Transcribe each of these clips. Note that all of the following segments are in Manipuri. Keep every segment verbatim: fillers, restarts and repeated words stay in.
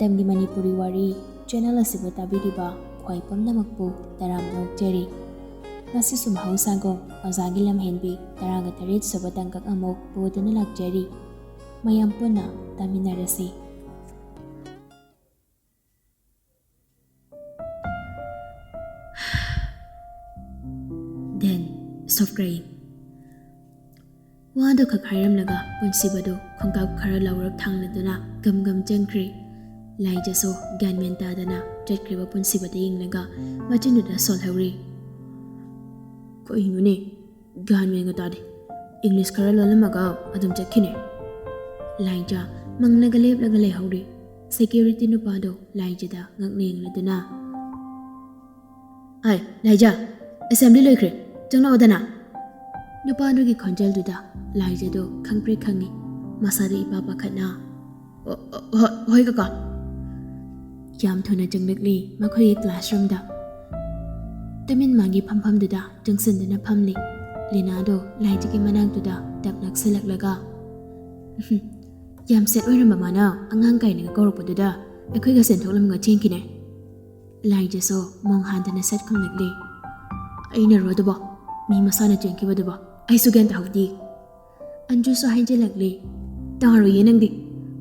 ꯃꯇꯝꯒꯤ ꯃꯅꯤꯄꯨꯔꯤ ꯋꯥꯔꯤ ꯆꯦꯅꯦꯜ ꯑꯁꯤꯕꯨ ꯇꯥꯕꯤꯔꯤꯕ ꯈ꯭ꯋꯥꯏ ꯄꯨꯝꯅꯃꯛꯄꯨ ꯇꯔꯥꯝꯅ ꯑꯣꯛꯆꯔꯤ꯫ ꯉꯁꯤꯁꯨ ꯃꯍꯧꯁꯥꯒꯨꯝ ꯑꯣꯖꯥꯒꯤ ꯂꯝꯍꯦꯟꯕꯤ ꯇꯔꯥꯒ ꯇꯔꯦꯠ ꯁꯨꯕ ꯇꯥꯡꯀꯛ ꯑꯃꯨꯛ ꯄꯨꯗꯨꯅ ꯂꯥꯛꯆꯔꯤ꯫ ꯃꯌꯥꯝ ꯄꯨꯟꯅ ꯇꯥꯃꯤꯟꯅꯔꯁꯤ꯫ Then stop crying. ꯋꯥꯗꯨ ꯈꯛ ꯍꯥꯏꯔꯝꯂꯒ ꯄꯨꯟꯁꯤꯕꯗꯨ ꯈꯣꯡꯀꯥꯞ ꯈꯔ ꯂꯧꯔꯞ ꯊꯥꯡꯂꯗꯨꯅ ꯒꯝ ꯒꯝ ꯆꯪꯈ꯭ꯔꯦ꯫ ꯂꯥꯏꯖꯁꯨ ꯒ꯭ꯌꯥꯟ ꯃꯦꯟ ꯇꯥꯗꯅ ꯆꯠꯈ꯭ꯔꯤꯕ ꯄꯨꯟꯁꯤꯕꯗ ꯌꯦꯡꯂꯒ ꯃꯆꯤꯟꯗꯨꯗ ꯁꯣꯜꯍꯧꯔꯤ꯫ ꯀꯩꯅꯣꯅꯦ, ꯒ꯭ꯌꯥꯟ ꯃꯦꯟꯒ ꯇꯥꯗꯦ꯫ ꯏꯪꯂꯤꯁ ꯈꯔ ꯂꯣꯜꯂꯝꯃꯒ ꯑꯗꯨꯝ ꯆꯠꯈꯤꯅꯦ꯫ ꯂꯥꯏꯖ ꯃꯪꯂꯒ ꯂꯦꯞꯂꯒ ꯂꯩꯍꯧꯔꯤ꯫ ꯁꯦꯀ꯭ꯌꯨꯔꯤꯇꯤ ꯅꯨꯄꯥꯗꯣ ꯂꯥꯏꯖꯗ ꯉꯛꯅ ꯌꯦꯡꯂꯗꯨꯅ, "ꯑꯥꯏ, ꯂꯥꯏꯖ, ꯑꯦꯁꯦꯝꯕ꯭ꯂꯤ ꯂꯣꯏꯈ꯭ꯔꯦ, ꯆꯪꯂꯛꯑꯣꯗꯅ!" ꯅꯨꯄꯥꯗꯨꯒꯤ ꯈꯣꯟꯖꯦꯜꯗꯨꯗ ꯂꯥꯏꯖꯗꯣ ꯈꯪꯄ꯭ꯔꯦꯛ ꯈꯪꯉꯤ꯫ ꯃꯁꯥꯗ ꯏꯄꯥ ꯄꯥꯈꯠꯅ, "ꯑꯣ, ꯑꯣ, ꯍꯣꯏ, ꯍꯣꯏ, ꯀꯀꯥ!" ꯌꯥꯝ ꯊꯨꯅ ꯆꯪꯂꯛꯂꯤ ꯃꯈꯣꯏꯒꯤ ꯀ꯭ꯂꯥꯁꯔꯨꯝꯗ꯫ ꯇꯨꯃꯤꯟ ꯃꯥꯒꯤ ꯐꯝꯐꯝꯗꯨꯗ ꯆꯪꯁꯤꯟꯗꯨꯅ ꯐꯝꯂꯤ꯫ ꯂꯤꯅꯥꯗꯣ ꯂꯥꯏꯖꯒꯤ ꯃꯅꯥꯛꯇꯨꯗ ꯇꯞ ꯅꯛꯁꯤꯜꯂꯛꯂꯒ, "ꯎꯝ, ꯌꯥꯝ ꯁꯦꯠ ꯑꯣꯏꯔꯝꯕ ꯃꯥꯅ ꯑꯉꯥꯡ ꯀꯥꯏꯅꯒ ꯀꯧꯔꯛꯄꯗꯨꯗ ꯑꯩꯈꯣꯏꯒ ꯆꯦꯟꯊꯣꯛꯂꯝꯃꯒ ꯆꯦꯟꯈꯤꯅꯦ꯫" ꯂꯥꯏꯖꯁꯨ ꯃꯣꯡ ꯍꯥꯟꯗꯅ ꯁꯠ ꯈꯨꯝꯂꯛꯂꯤ꯫ "ꯑꯩꯅꯔꯣ ꯑꯗꯨꯕꯣ? ꯃꯤ ꯃꯁꯥꯅ ꯆꯦꯟꯈꯤꯕꯗꯨꯕꯣ? ꯑꯩꯁꯨ ꯒ꯭ꯌꯥꯟ ꯇꯥꯍꯧꯗꯦ꯫" ꯑꯟꯖꯨꯁꯨ ꯍꯥꯏꯖꯤꯜꯂꯛꯂꯤ꯫ "ꯇꯥꯔꯣꯏꯌꯦ ꯅꯪꯗꯤ꯫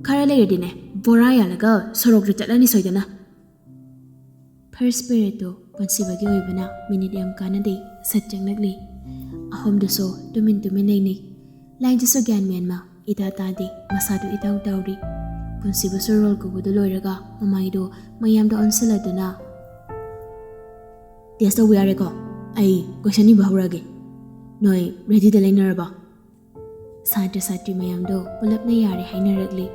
ꯈꯔ ꯂꯩꯔꯗꯤꯅꯦ, ꯕꯣꯔꯥ ꯌꯥꯜꯂꯒ ꯁꯣꯔꯣꯛꯇ ꯆꯠꯂꯅꯤ ꯁꯣꯏꯗꯅ꯫" ꯐꯥꯔꯁ ꯄꯤꯔꯤꯌꯠꯇꯨ ꯄꯨꯟꯁꯤꯕꯒꯤ ꯑꯣꯏꯕꯅ ꯃꯤꯅꯤꯠ ꯌꯥꯝ ꯀꯥꯟꯅꯗꯦ, ꯁꯠ ꯆꯪꯂꯛꯂꯤ꯫ ꯑꯍꯨꯝꯗꯨꯁꯨ ꯇꯨꯃꯤꯟ ꯇꯨꯃꯤꯟ ꯂꯩꯅꯩ꯫ ꯂꯥꯏꯖꯁꯨ ꯒ꯭ꯌꯥꯟ ꯃꯦꯟ ꯃꯥ ꯏꯇꯥ ꯇꯥꯗꯦ, ꯃꯁꯥꯗꯨ ꯏꯇꯥꯎ ꯇꯥꯎꯔꯤ꯫ ꯄꯨꯟꯁꯤꯕꯁꯨ ꯔꯣꯜ ꯀꯧꯕꯗꯨ ꯂꯣꯏꯔꯒ ꯃꯃꯥꯏꯗꯨ ꯃꯌꯥꯝꯗ ꯑꯣꯟꯁꯤꯜꯂꯗꯨꯅ, "ꯇꯦꯁ ꯇꯧꯕ ꯌꯥꯔꯦꯀꯣ? ꯑꯩ ꯀꯣꯏꯁꯟ ꯏꯕ ꯍꯧꯔꯛꯑꯒꯦ꯫ ꯅꯣꯏ ꯔꯦꯗꯤꯗ ꯂꯩꯅꯔꯕꯣ?" ꯁꯥꯇ꯭ꯔ ꯁꯥꯇ꯭ꯔꯤ ꯃꯌꯥꯝꯗꯣ ꯄꯨꯂꯞꯅ ꯌꯥꯔꯦ ꯍꯥꯏꯅꯔꯛꯂꯤ꯫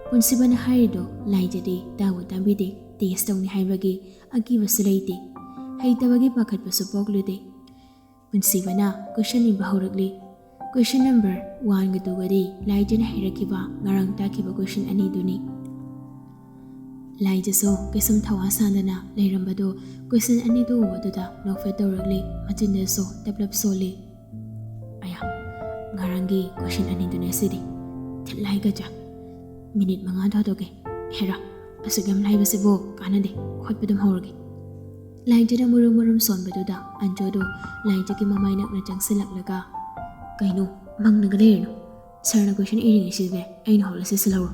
ꯄꯨꯟꯁꯤꯕꯅ ꯍꯥꯏꯔꯤꯗꯣ ꯂꯥꯏꯖꯗꯤ ꯇꯥꯕꯨ ꯇꯥꯕꯤꯗꯦ, ꯇꯦꯁ ꯇꯧꯅꯤ ꯍꯥꯏꯕꯒꯤ ꯑꯀꯤꯕꯁꯨ ꯂꯩꯇꯦ, ꯍꯩꯇꯕꯒꯤ ꯄꯥꯈꯠꯄꯁꯨ ꯄꯣꯛꯂꯨꯗꯦ꯫ ꯄꯨꯟꯁꯤꯕꯅ ꯀꯣꯏꯁꯟ ꯏꯕ ꯍꯧꯔꯛꯂꯤ꯫ ꯀꯣꯏꯁꯟ ꯅꯝꯕꯔ ꯋꯥꯟꯒ ꯇꯨꯒꯗꯤ ꯂꯥꯏꯖꯅ ꯍꯥꯏꯔꯛꯈꯤꯕ ꯉꯔꯥꯡ ꯇꯥꯛꯈꯤꯕ ꯀꯣꯏꯁꯟ ꯑꯅꯤꯗꯨꯅꯤ꯫ ꯂꯥꯏꯖꯁꯨ ꯀꯩꯁꯨꯝ ꯊꯧꯋꯥ ꯁꯥꯗꯅ ꯂꯩꯔꯝꯕꯗꯨ ꯀꯣꯏꯁꯟ ꯑꯅꯤꯗꯨ ꯎꯕꯗꯨꯗ ꯅꯣꯛꯐꯦꯠ ꯇꯧꯔꯛꯂꯤ, ꯃꯆꯤꯟꯗꯁꯨ ꯇꯞꯂꯞ ꯁꯣꯜꯂꯤ꯫ "ꯑꯌꯥ, ꯉꯔꯥꯡꯒꯤ ꯀꯣꯏꯁꯟ ꯑꯅꯤꯗꯨꯅꯦ ꯁꯤꯗꯤ꯫ ꯊꯤꯠ ꯂꯥꯏꯒꯖ꯫ ꯃꯤꯅꯤꯠ ꯃꯉꯥ ꯊꯥꯗꯣꯛꯀꯦ꯫ ꯍꯦꯔꯥ, ꯑꯁꯨꯛ ꯌꯥꯝ ꯂꯥꯏꯕꯁꯤꯕꯨ ꯀꯥꯟꯅꯗꯦ, ꯈꯣꯠꯄ ꯑꯗꯨꯝ ꯍꯧꯔꯒꯦ꯫ ꯂꯥꯏꯖꯗ ꯃꯨꯔꯨꯝ ꯃꯨꯔꯨꯝ ꯁꯣꯟꯕꯗꯨꯗ ꯑꯟꯖꯨꯗꯨ ꯂꯥꯏꯖꯒꯤ ꯃꯃꯥꯏ ꯅꯛꯅ ꯆꯪꯁꯤꯜꯂꯛꯂꯒ, "ꯀꯩꯅꯣ, ꯃꯪꯅꯒ ꯂꯩꯔꯤꯅꯣ? ꯁꯥꯔꯅ ꯀꯣꯏꯁꯟ ꯏꯔꯤꯉꯩꯁꯤꯗꯅꯦ ꯑꯩꯅ ꯍꯣꯜꯂꯁꯤ ꯁꯤꯜꯍꯧꯔꯣ?"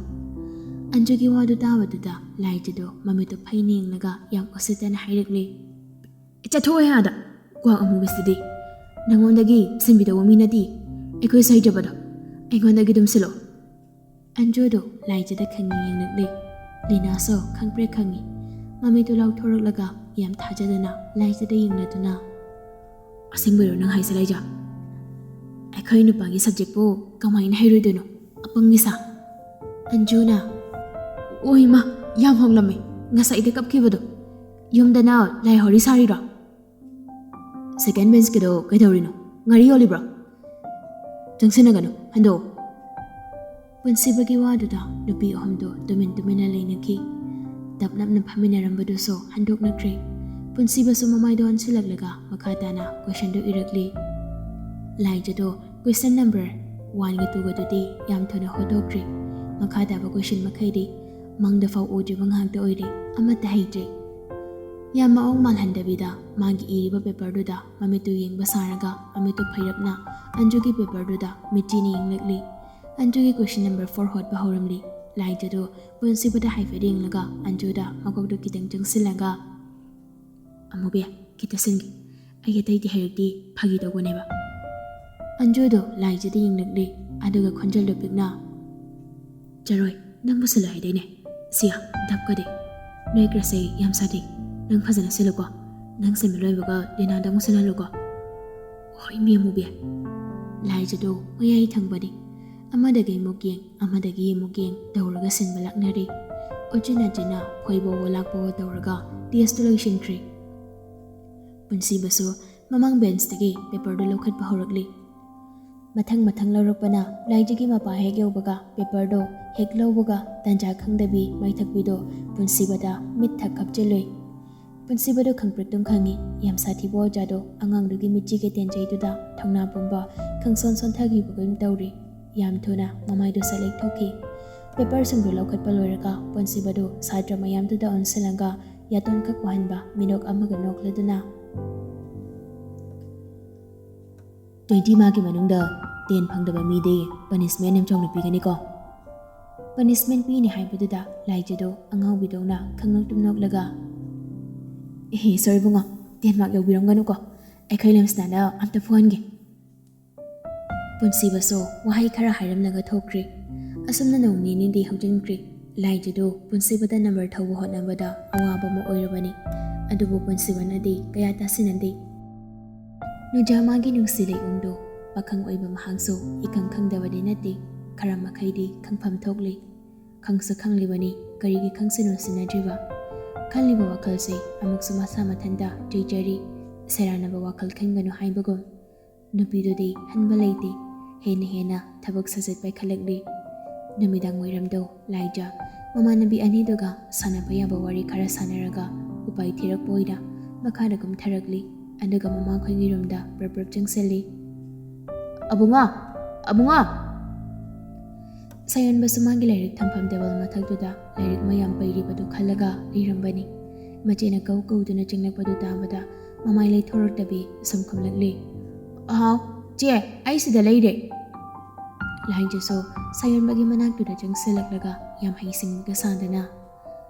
ꯑꯟꯖꯨꯒꯤ ꯋꯥꯗꯨ ꯇꯥꯕꯗꯨꯗ ꯂꯥꯏꯖꯗꯨ ꯃꯃꯤꯠꯇꯨ ꯐꯩꯅ ꯌꯦꯡꯂꯒ ꯌꯥꯝ ꯎꯁꯤꯠꯇꯅ ꯍꯥꯏꯔꯛꯂꯤ, "ꯆꯠꯊꯣꯛꯑꯣ ꯑꯥꯗ, ꯀ꯭ꯋꯥꯛ ꯑꯃꯨꯕꯁꯤꯗꯤ꯫ ꯅꯪꯉꯣꯟꯗꯒꯤ ꯁꯤꯟꯕꯤꯗꯧꯕ ꯃꯤ ꯅꯠꯇꯦ꯫ ꯑꯩꯈꯣꯏ ꯁꯩꯖꯕꯗꯣ ꯑꯩꯉꯣꯟꯗꯒꯤ ꯑꯗꯨꯝ ꯁꯤꯜꯂꯣ꯫" ꯑꯟꯖꯨꯗꯣ ꯂꯥꯏꯖꯗ ꯈꯪꯉꯤ ꯌꯦꯡꯂꯛꯂꯤ꯫ ꯂꯤꯅꯥꯁꯨ ꯈꯪꯄ꯭ꯔꯦꯛ ꯈꯪꯉꯤ꯫ ꯃꯃꯤꯠꯇꯨ ꯂꯥꯎꯊꯣꯔꯛꯂꯒ ꯌꯥꯝ ꯊꯥꯖꯗꯅ ꯂꯥꯏꯖꯗ ꯌꯦꯡꯂꯗꯨꯅ, "ꯑꯁꯦꯡꯕꯩꯔꯣ ꯅꯪ ꯍꯥꯏꯁꯦ, ꯂꯥꯏꯖ? ꯑꯩꯈꯣꯏ ꯅꯨꯄꯥꯒꯤ ꯁꯕꯖꯦꯛꯄꯨ ꯀꯃꯥꯏꯅ ꯍꯩꯔꯣꯏꯗꯣꯏꯅꯣ, ꯑꯄꯪꯒꯤ ꯁꯥ?" ꯑꯟꯖꯨꯅ, "ꯑꯣ ꯏꯃꯥ, ꯌꯥꯝ ꯍꯣꯡꯂꯝꯃꯦ ꯉꯁꯥꯏꯗ ꯀꯞꯈꯤꯕꯗꯣ꯫ ꯌꯨꯝꯗꯅ ꯂꯥꯏ ꯍꯣꯔꯤ ꯁꯥꯔꯤꯔꯣ?" "ꯁꯦꯀꯦꯟ ꯕꯦꯟꯁꯀꯤꯗꯣ ꯀꯩꯗꯧꯔꯤꯅꯣ? ꯉꯥꯔꯤ ꯌꯣꯜꯂꯤꯕ꯭ꯔꯣ? ꯆꯪꯁꯤꯟꯅꯒꯅꯨ, ꯍꯟꯗꯣꯛꯑꯣ꯫" ꯄꯨꯟꯁꯤꯕꯒꯤ ꯋꯥꯗꯨꯗ ꯅꯨꯄꯤ ꯑꯍꯨꯝꯗꯣ ꯇꯨꯃꯤꯟ ꯇꯨꯃꯤꯟꯅ ꯂꯩꯅꯈꯤ꯫ ꯇꯞ ꯅꯞꯅ ꯐꯝꯃꯤꯟꯅꯔꯝꯕꯗꯨꯁꯨ ꯍꯟꯗꯣꯛꯅꯈ꯭ꯔꯦ꯫ ꯄꯨꯟꯁꯤꯕꯁꯨ ꯃꯃꯥꯏꯗꯣ ꯑꯣꯟꯁꯤꯜꯂꯛꯂꯒ ꯃꯈꯥ ꯇꯥꯅ ꯀꯣꯏꯁꯟꯗꯨ ꯏꯔꯛꯂꯤ꯫ ꯂꯥꯏꯖꯗꯣ ꯀꯣꯏꯁꯟ ꯅꯝꯕꯔ ꯋꯥꯟꯒ ꯇꯨꯒꯗꯨꯗꯤ ꯌꯥꯝ ꯊꯨꯅ ꯍꯣꯠꯇꯣꯛꯈ꯭ꯔꯦ꯫ ꯃꯈꯥ ꯇꯥꯕ ꯀꯣꯏꯁꯟ ꯃꯈꯩꯗꯤ ꯃꯪꯗ ꯐꯥꯎ ꯎꯗ꯭ꯔꯤꯕ ꯉꯥꯛꯇ ꯑꯣꯏꯔꯦ, ꯑꯃꯠꯇ ꯍꯩꯇ꯭ꯔꯦ꯫ ꯌꯥꯝ ꯃꯑꯣꯡ ꯃꯥꯜꯍꯟꯗꯕꯤꯗ ꯃꯥꯒꯤ ꯏꯔꯤꯕ ꯄꯦꯄꯔꯗꯨꯗ ꯃꯃꯤꯠꯇꯨ ꯌꯦꯡꯕ ꯁꯥꯔꯒ ꯃꯃꯤꯠꯇꯨ ꯐꯩꯔꯞꯅ ꯑꯟꯖꯨꯒꯤ ꯄꯦꯄꯔꯗꯨꯗ ꯃꯤꯠꯆꯤꯅ ꯌꯦꯡꯂꯛꯂꯤ꯫ ꯑꯟꯖꯨꯒꯤ ꯀꯣꯏꯁꯟ ꯅꯝꯕꯔ ꯐꯣꯔ ꯍꯣꯠꯄ ꯍꯧꯔꯝꯂꯤ꯫ ꯂꯥꯏꯖꯗꯨ ꯄꯨꯟꯁꯤꯕꯗ ꯍꯥꯏꯐꯦꯠ ꯌꯦꯡꯂꯒ ꯑꯟꯖꯨꯗ ꯃꯀꯣꯛꯇꯨ ꯈꯤꯇꯪ ꯆꯪꯁꯤꯜꯂꯒ, "ꯑꯃꯨꯕꯤ, ꯈꯤꯇ ꯁꯤꯟꯒꯦ꯫ ꯑꯩ ꯑꯇꯩꯗꯤ ꯍꯩꯔꯛꯇꯦ, ꯐꯥꯒꯤ ꯇꯧꯕꯅꯦꯕ꯫" ꯑꯟꯖꯨꯗꯣ ꯂꯥꯏꯖꯗ ꯌꯦꯡꯂꯛꯂꯤ, ꯑꯗꯨꯒ ꯈꯣꯟꯖꯦꯜꯗꯣ ꯄꯤꯛꯅ, "ꯆꯔꯣꯏ, ꯅꯪꯕꯨ ꯁꯤꯜꯂꯣ ꯍꯥꯏꯗꯥꯏꯅꯦ? ꯁꯤꯌꯥ, ꯗꯞꯀꯗꯤ꯫ ꯅꯣꯏ ꯀ꯭ꯔꯁꯁꯦ ꯌꯥꯝ ꯁꯥꯊꯤ꯫ ꯅꯪ ꯐꯖꯅ ꯁꯤꯜꯂꯨꯀꯣ꯫ ꯅꯪ ꯁꯤꯟꯕ ꯂꯣꯏꯕꯒ ꯂꯤꯅꯥꯗ ꯑꯃꯨꯛ ꯁꯤꯜꯍꯜꯂꯨꯀꯣ꯫" "ꯍꯣꯏ, ꯃꯤ ꯑꯃꯨꯕꯤ꯫" ꯂꯥꯏꯖꯗꯣ ꯃꯌꯥꯏ ꯊꯪꯕꯅꯤ꯫ ꯑꯃꯗꯒꯤ ꯑꯃꯨꯛ ꯌꯦꯡ, ꯑꯃꯗꯒꯤ ꯑꯃꯨꯛ ꯌꯦꯡ ꯇꯧꯔꯒ ꯁꯤꯟꯕ ꯂꯥꯛꯅꯔꯤ꯫ ꯎꯆꯤꯟ ꯅꯥꯆꯤꯟꯅ ꯈꯣꯏꯕꯣ ꯂꯥꯛꯄꯣ ꯇꯧꯔꯒ ꯇꯦꯁꯇꯨ ꯂꯣꯏꯁꯤꯟꯈ꯭ꯔꯦ꯫ ꯄꯨꯟꯁꯤꯕꯁꯨ ꯃꯃꯥꯡ ꯕꯦꯟꯁꯇꯒꯤ ꯄꯦꯄꯔꯗꯨ ꯂꯧꯈꯠꯄ ꯍꯧꯔꯛꯂꯤ꯫ ꯃꯊꯪ ꯃꯊꯪ ꯂꯧꯔꯛꯄꯅ ꯂꯥꯏꯖꯒꯤ ꯃꯄꯥ ꯍꯦꯛ ꯌꯧꯕꯒ ꯄꯦꯄꯔꯗꯣ ꯍꯦꯛ ꯂꯧꯕꯒ ꯇꯟꯖꯥ ꯈꯪꯗꯕꯤ ꯃꯥꯏꯊꯛꯄꯤꯗꯣ ꯄꯨꯟꯁꯤꯕꯗ ꯃꯤꯠ ꯊꯛ ꯈꯞꯆꯤꯜꯂꯨꯏ꯫ ꯄꯨꯟꯁꯤꯕꯗꯣ ꯈꯪꯄ꯭ꯔꯦꯛꯇꯨꯝ ꯈꯪꯉꯤ꯫ ꯌꯥꯝ ꯁꯥꯊꯤꯕ ꯑꯣꯖꯥꯗꯣ ꯑꯉꯥꯡꯗꯨꯒꯤ ꯃꯤꯠꯆꯤꯒꯤ ꯇꯦꯟꯖꯩꯗꯨꯗ ꯊꯧꯅꯥ ꯄꯨꯝꯕ ꯈꯪꯁꯣꯟ ꯁꯣꯟꯊꯈꯤꯕꯒꯨꯝ ꯇꯧꯔꯤ꯫ ꯌꯥꯝ ꯊꯨꯅ ꯃꯃꯥꯏꯗꯨ ꯁꯠ ꯂꯩꯊꯣꯛꯈꯤ꯫ ꯄꯦꯄꯔꯁꯤꯡꯗꯨ ꯂꯧꯈꯠꯄ ꯂꯣꯏꯔꯒ ꯄꯨꯟꯁꯤꯕꯗꯨ ꯁꯥꯇ꯭ꯔ ꯃꯌꯥꯝꯗꯨꯗ ꯑꯣꯟꯁꯤꯜꯂꯒ ꯌꯥꯇꯣꯟꯈꯛ ꯋꯥꯍꯟꯕ ꯃꯤꯅꯣꯛ ꯑꯃꯒ ꯅꯣꯛꯂꯗꯨꯅ, "ꯇ꯭ꯋꯦꯟꯇꯤ ꯃꯥꯔꯛꯀꯤ ꯃꯅꯨꯡꯗ ꯇꯦꯟ ꯐꯪꯗꯕ ꯃꯤꯗꯤ ꯄꯅꯤꯁꯃꯦꯟ ꯌꯥꯝ ꯆꯥꯎꯅ ꯄꯤꯒꯅꯤꯀꯣ?" ꯄꯅꯤꯁꯃꯦꯟ ꯄꯤꯅꯤ ꯍꯥꯏꯕꯗꯨꯗ ꯂꯥꯏꯖꯗꯨ ꯑꯉꯥꯎꯕꯤꯗꯧꯅ ꯈꯪꯅꯣꯛꯇꯨꯝ ꯅꯣꯛꯂꯒ, "ꯑꯦꯍꯦ, ꯁꯣꯔꯤ ꯏꯕꯨꯡꯉꯣ, ꯇꯦꯟ ꯃꯥꯔꯛ ꯌꯧꯕꯤꯔꯝꯒꯅꯨꯀꯣ, ꯑꯩꯈꯣꯏ ꯂꯦꯝꯁꯅꯥꯅ ꯑꯝꯇ ꯐꯨꯍꯟꯒꯦ꯫" ꯄꯨꯟꯁꯤꯕꯁꯨ ꯋꯥꯍꯩ ꯈꯔ ꯍꯥꯏꯔꯝꯂꯒ ꯊꯣꯛꯈ꯭ꯔꯦ꯫ ꯑꯁꯨꯝꯅ ꯅꯣꯡ ꯅꯤꯅꯤꯗꯤ ꯍꯧꯖꯤꯟꯈ꯭ꯔꯦ꯫ ꯂꯥꯏꯖꯗꯨ ꯄꯨꯟꯁꯤꯕꯗ ꯅꯝꯕꯔ ꯊꯧꯕ ꯍꯣꯠꯅꯕꯗ ꯑꯋꯥꯕ ꯑꯃ ꯑꯣꯏꯔꯕꯅꯤ꯫ ꯑꯗꯨꯕꯨ ꯄꯨꯟꯁꯤꯕꯅꯗꯤ ꯀꯌꯥ ꯇꯥꯁꯤꯟꯅꯗꯦ꯫ ꯅꯨꯖꯥꯃꯥꯒꯤ ꯅꯨꯡꯁꯤ ꯂꯩꯑꯣꯡꯗꯨ ꯄꯥꯈꯪ ꯑꯣꯏꯕ ꯃꯍꯥꯛꯁꯨ ꯏꯈꯪ ꯈꯪꯗꯕꯗꯤ ꯅꯠꯇꯦ, ꯈꯔ ꯃꯈꯩꯗꯤ ꯈꯪꯐꯝ ꯊꯣꯛꯂꯤ꯫ ꯈꯪꯁꯨ ꯈꯪꯂꯤꯕꯅꯤ, ꯀꯔꯤꯒꯤ ꯈꯪꯁꯤꯟꯅꯁꯤꯟꯅꯗ꯭ꯔꯤꯕ? ꯈꯜꯂꯤꯕ ꯋꯥꯈꯜꯁꯦ ꯑꯃꯨꯛꯁꯨ ꯃꯁꯥ ꯃꯊꯟꯇ ꯆꯩꯖꯔꯤ꯫ ꯁꯦꯔꯥꯟꯅꯕ ꯋꯥꯈꯜ ꯈꯟꯒꯅꯨ ꯍꯥꯏꯕꯒꯨꯝ꯫ ꯅꯨꯄꯤꯗꯨꯗꯤ ꯍꯟꯕ ꯂꯩꯇꯦ, ꯍꯦꯟꯅ ꯍꯦꯟꯅ ꯊꯕꯛ ꯁꯥꯖꯠ ꯄꯥꯏꯈꯠꯂꯛꯂꯤ꯫ ꯅꯨꯃꯤꯗꯥꯡ ꯋꯥꯏꯔꯝꯗꯣ ꯂꯥꯏꯖ ꯃꯃꯥꯟꯅꯕꯤ ꯑꯅꯤꯗꯨꯒ ꯁꯥꯟꯅꯕ ꯌꯥꯕ ꯋꯥꯔꯤ ꯈꯔ ꯁꯥꯟꯅꯔꯒ ꯎꯄꯥꯏ ꯊꯤꯔꯛꯄ ꯑꯣꯏꯅ ꯃꯈꯥꯗ ꯀꯨꯝꯊꯔꯛꯂꯤ꯫ ꯑꯗꯨꯒ ꯃꯃꯥꯈꯣꯏꯒꯤ ꯔꯨꯝꯗ ꯄ꯭ꯔꯞ ꯄ꯭ꯔꯞ ꯆꯪꯁꯤꯜꯂꯤ꯫ "ꯑꯕꯨꯡꯉꯣ! ꯑꯕꯨꯡꯉꯣ!" ꯁꯥꯌꯣꯟꯕꯁꯨ ꯃꯥꯒꯤ ꯂꯥꯏꯔꯤꯛ ꯊꯝꯐꯝ ꯇꯦꯕꯜ ꯃꯊꯛꯇꯨꯗ ꯂꯥꯏꯔꯤꯛ ꯃꯌꯥꯝ ꯄꯩꯔꯤꯕꯗꯨ ꯈꯜꯂꯒ ꯂꯩꯔꯝꯕꯅꯤ꯫ ꯃꯆꯦꯅ ꯀꯧ ꯀꯧꯗꯨꯅ ꯆꯪꯂꯛꯄꯗꯨ ꯇꯥꯕꯗ ꯃꯃꯥꯏ ꯂꯩꯊꯣꯔꯛꯇꯕꯤ ꯁꯨꯝ ꯈꯨꯝꯂꯛꯂꯤ꯫ "ꯑꯍꯥꯎ, ꯆꯦ, ꯑꯩ ꯁꯤꯗ ꯂꯩꯔꯦ꯫" ꯂꯥꯏꯖꯁꯨ ꯁꯥꯌꯣꯟꯕꯒꯤ ꯃꯅꯥꯛꯇꯨꯗ ꯆꯪꯁꯤꯜꯂꯛꯂꯒ ꯌꯥꯝ ꯍꯩꯁꯤꯡꯕꯒ ꯁꯥꯗꯅ,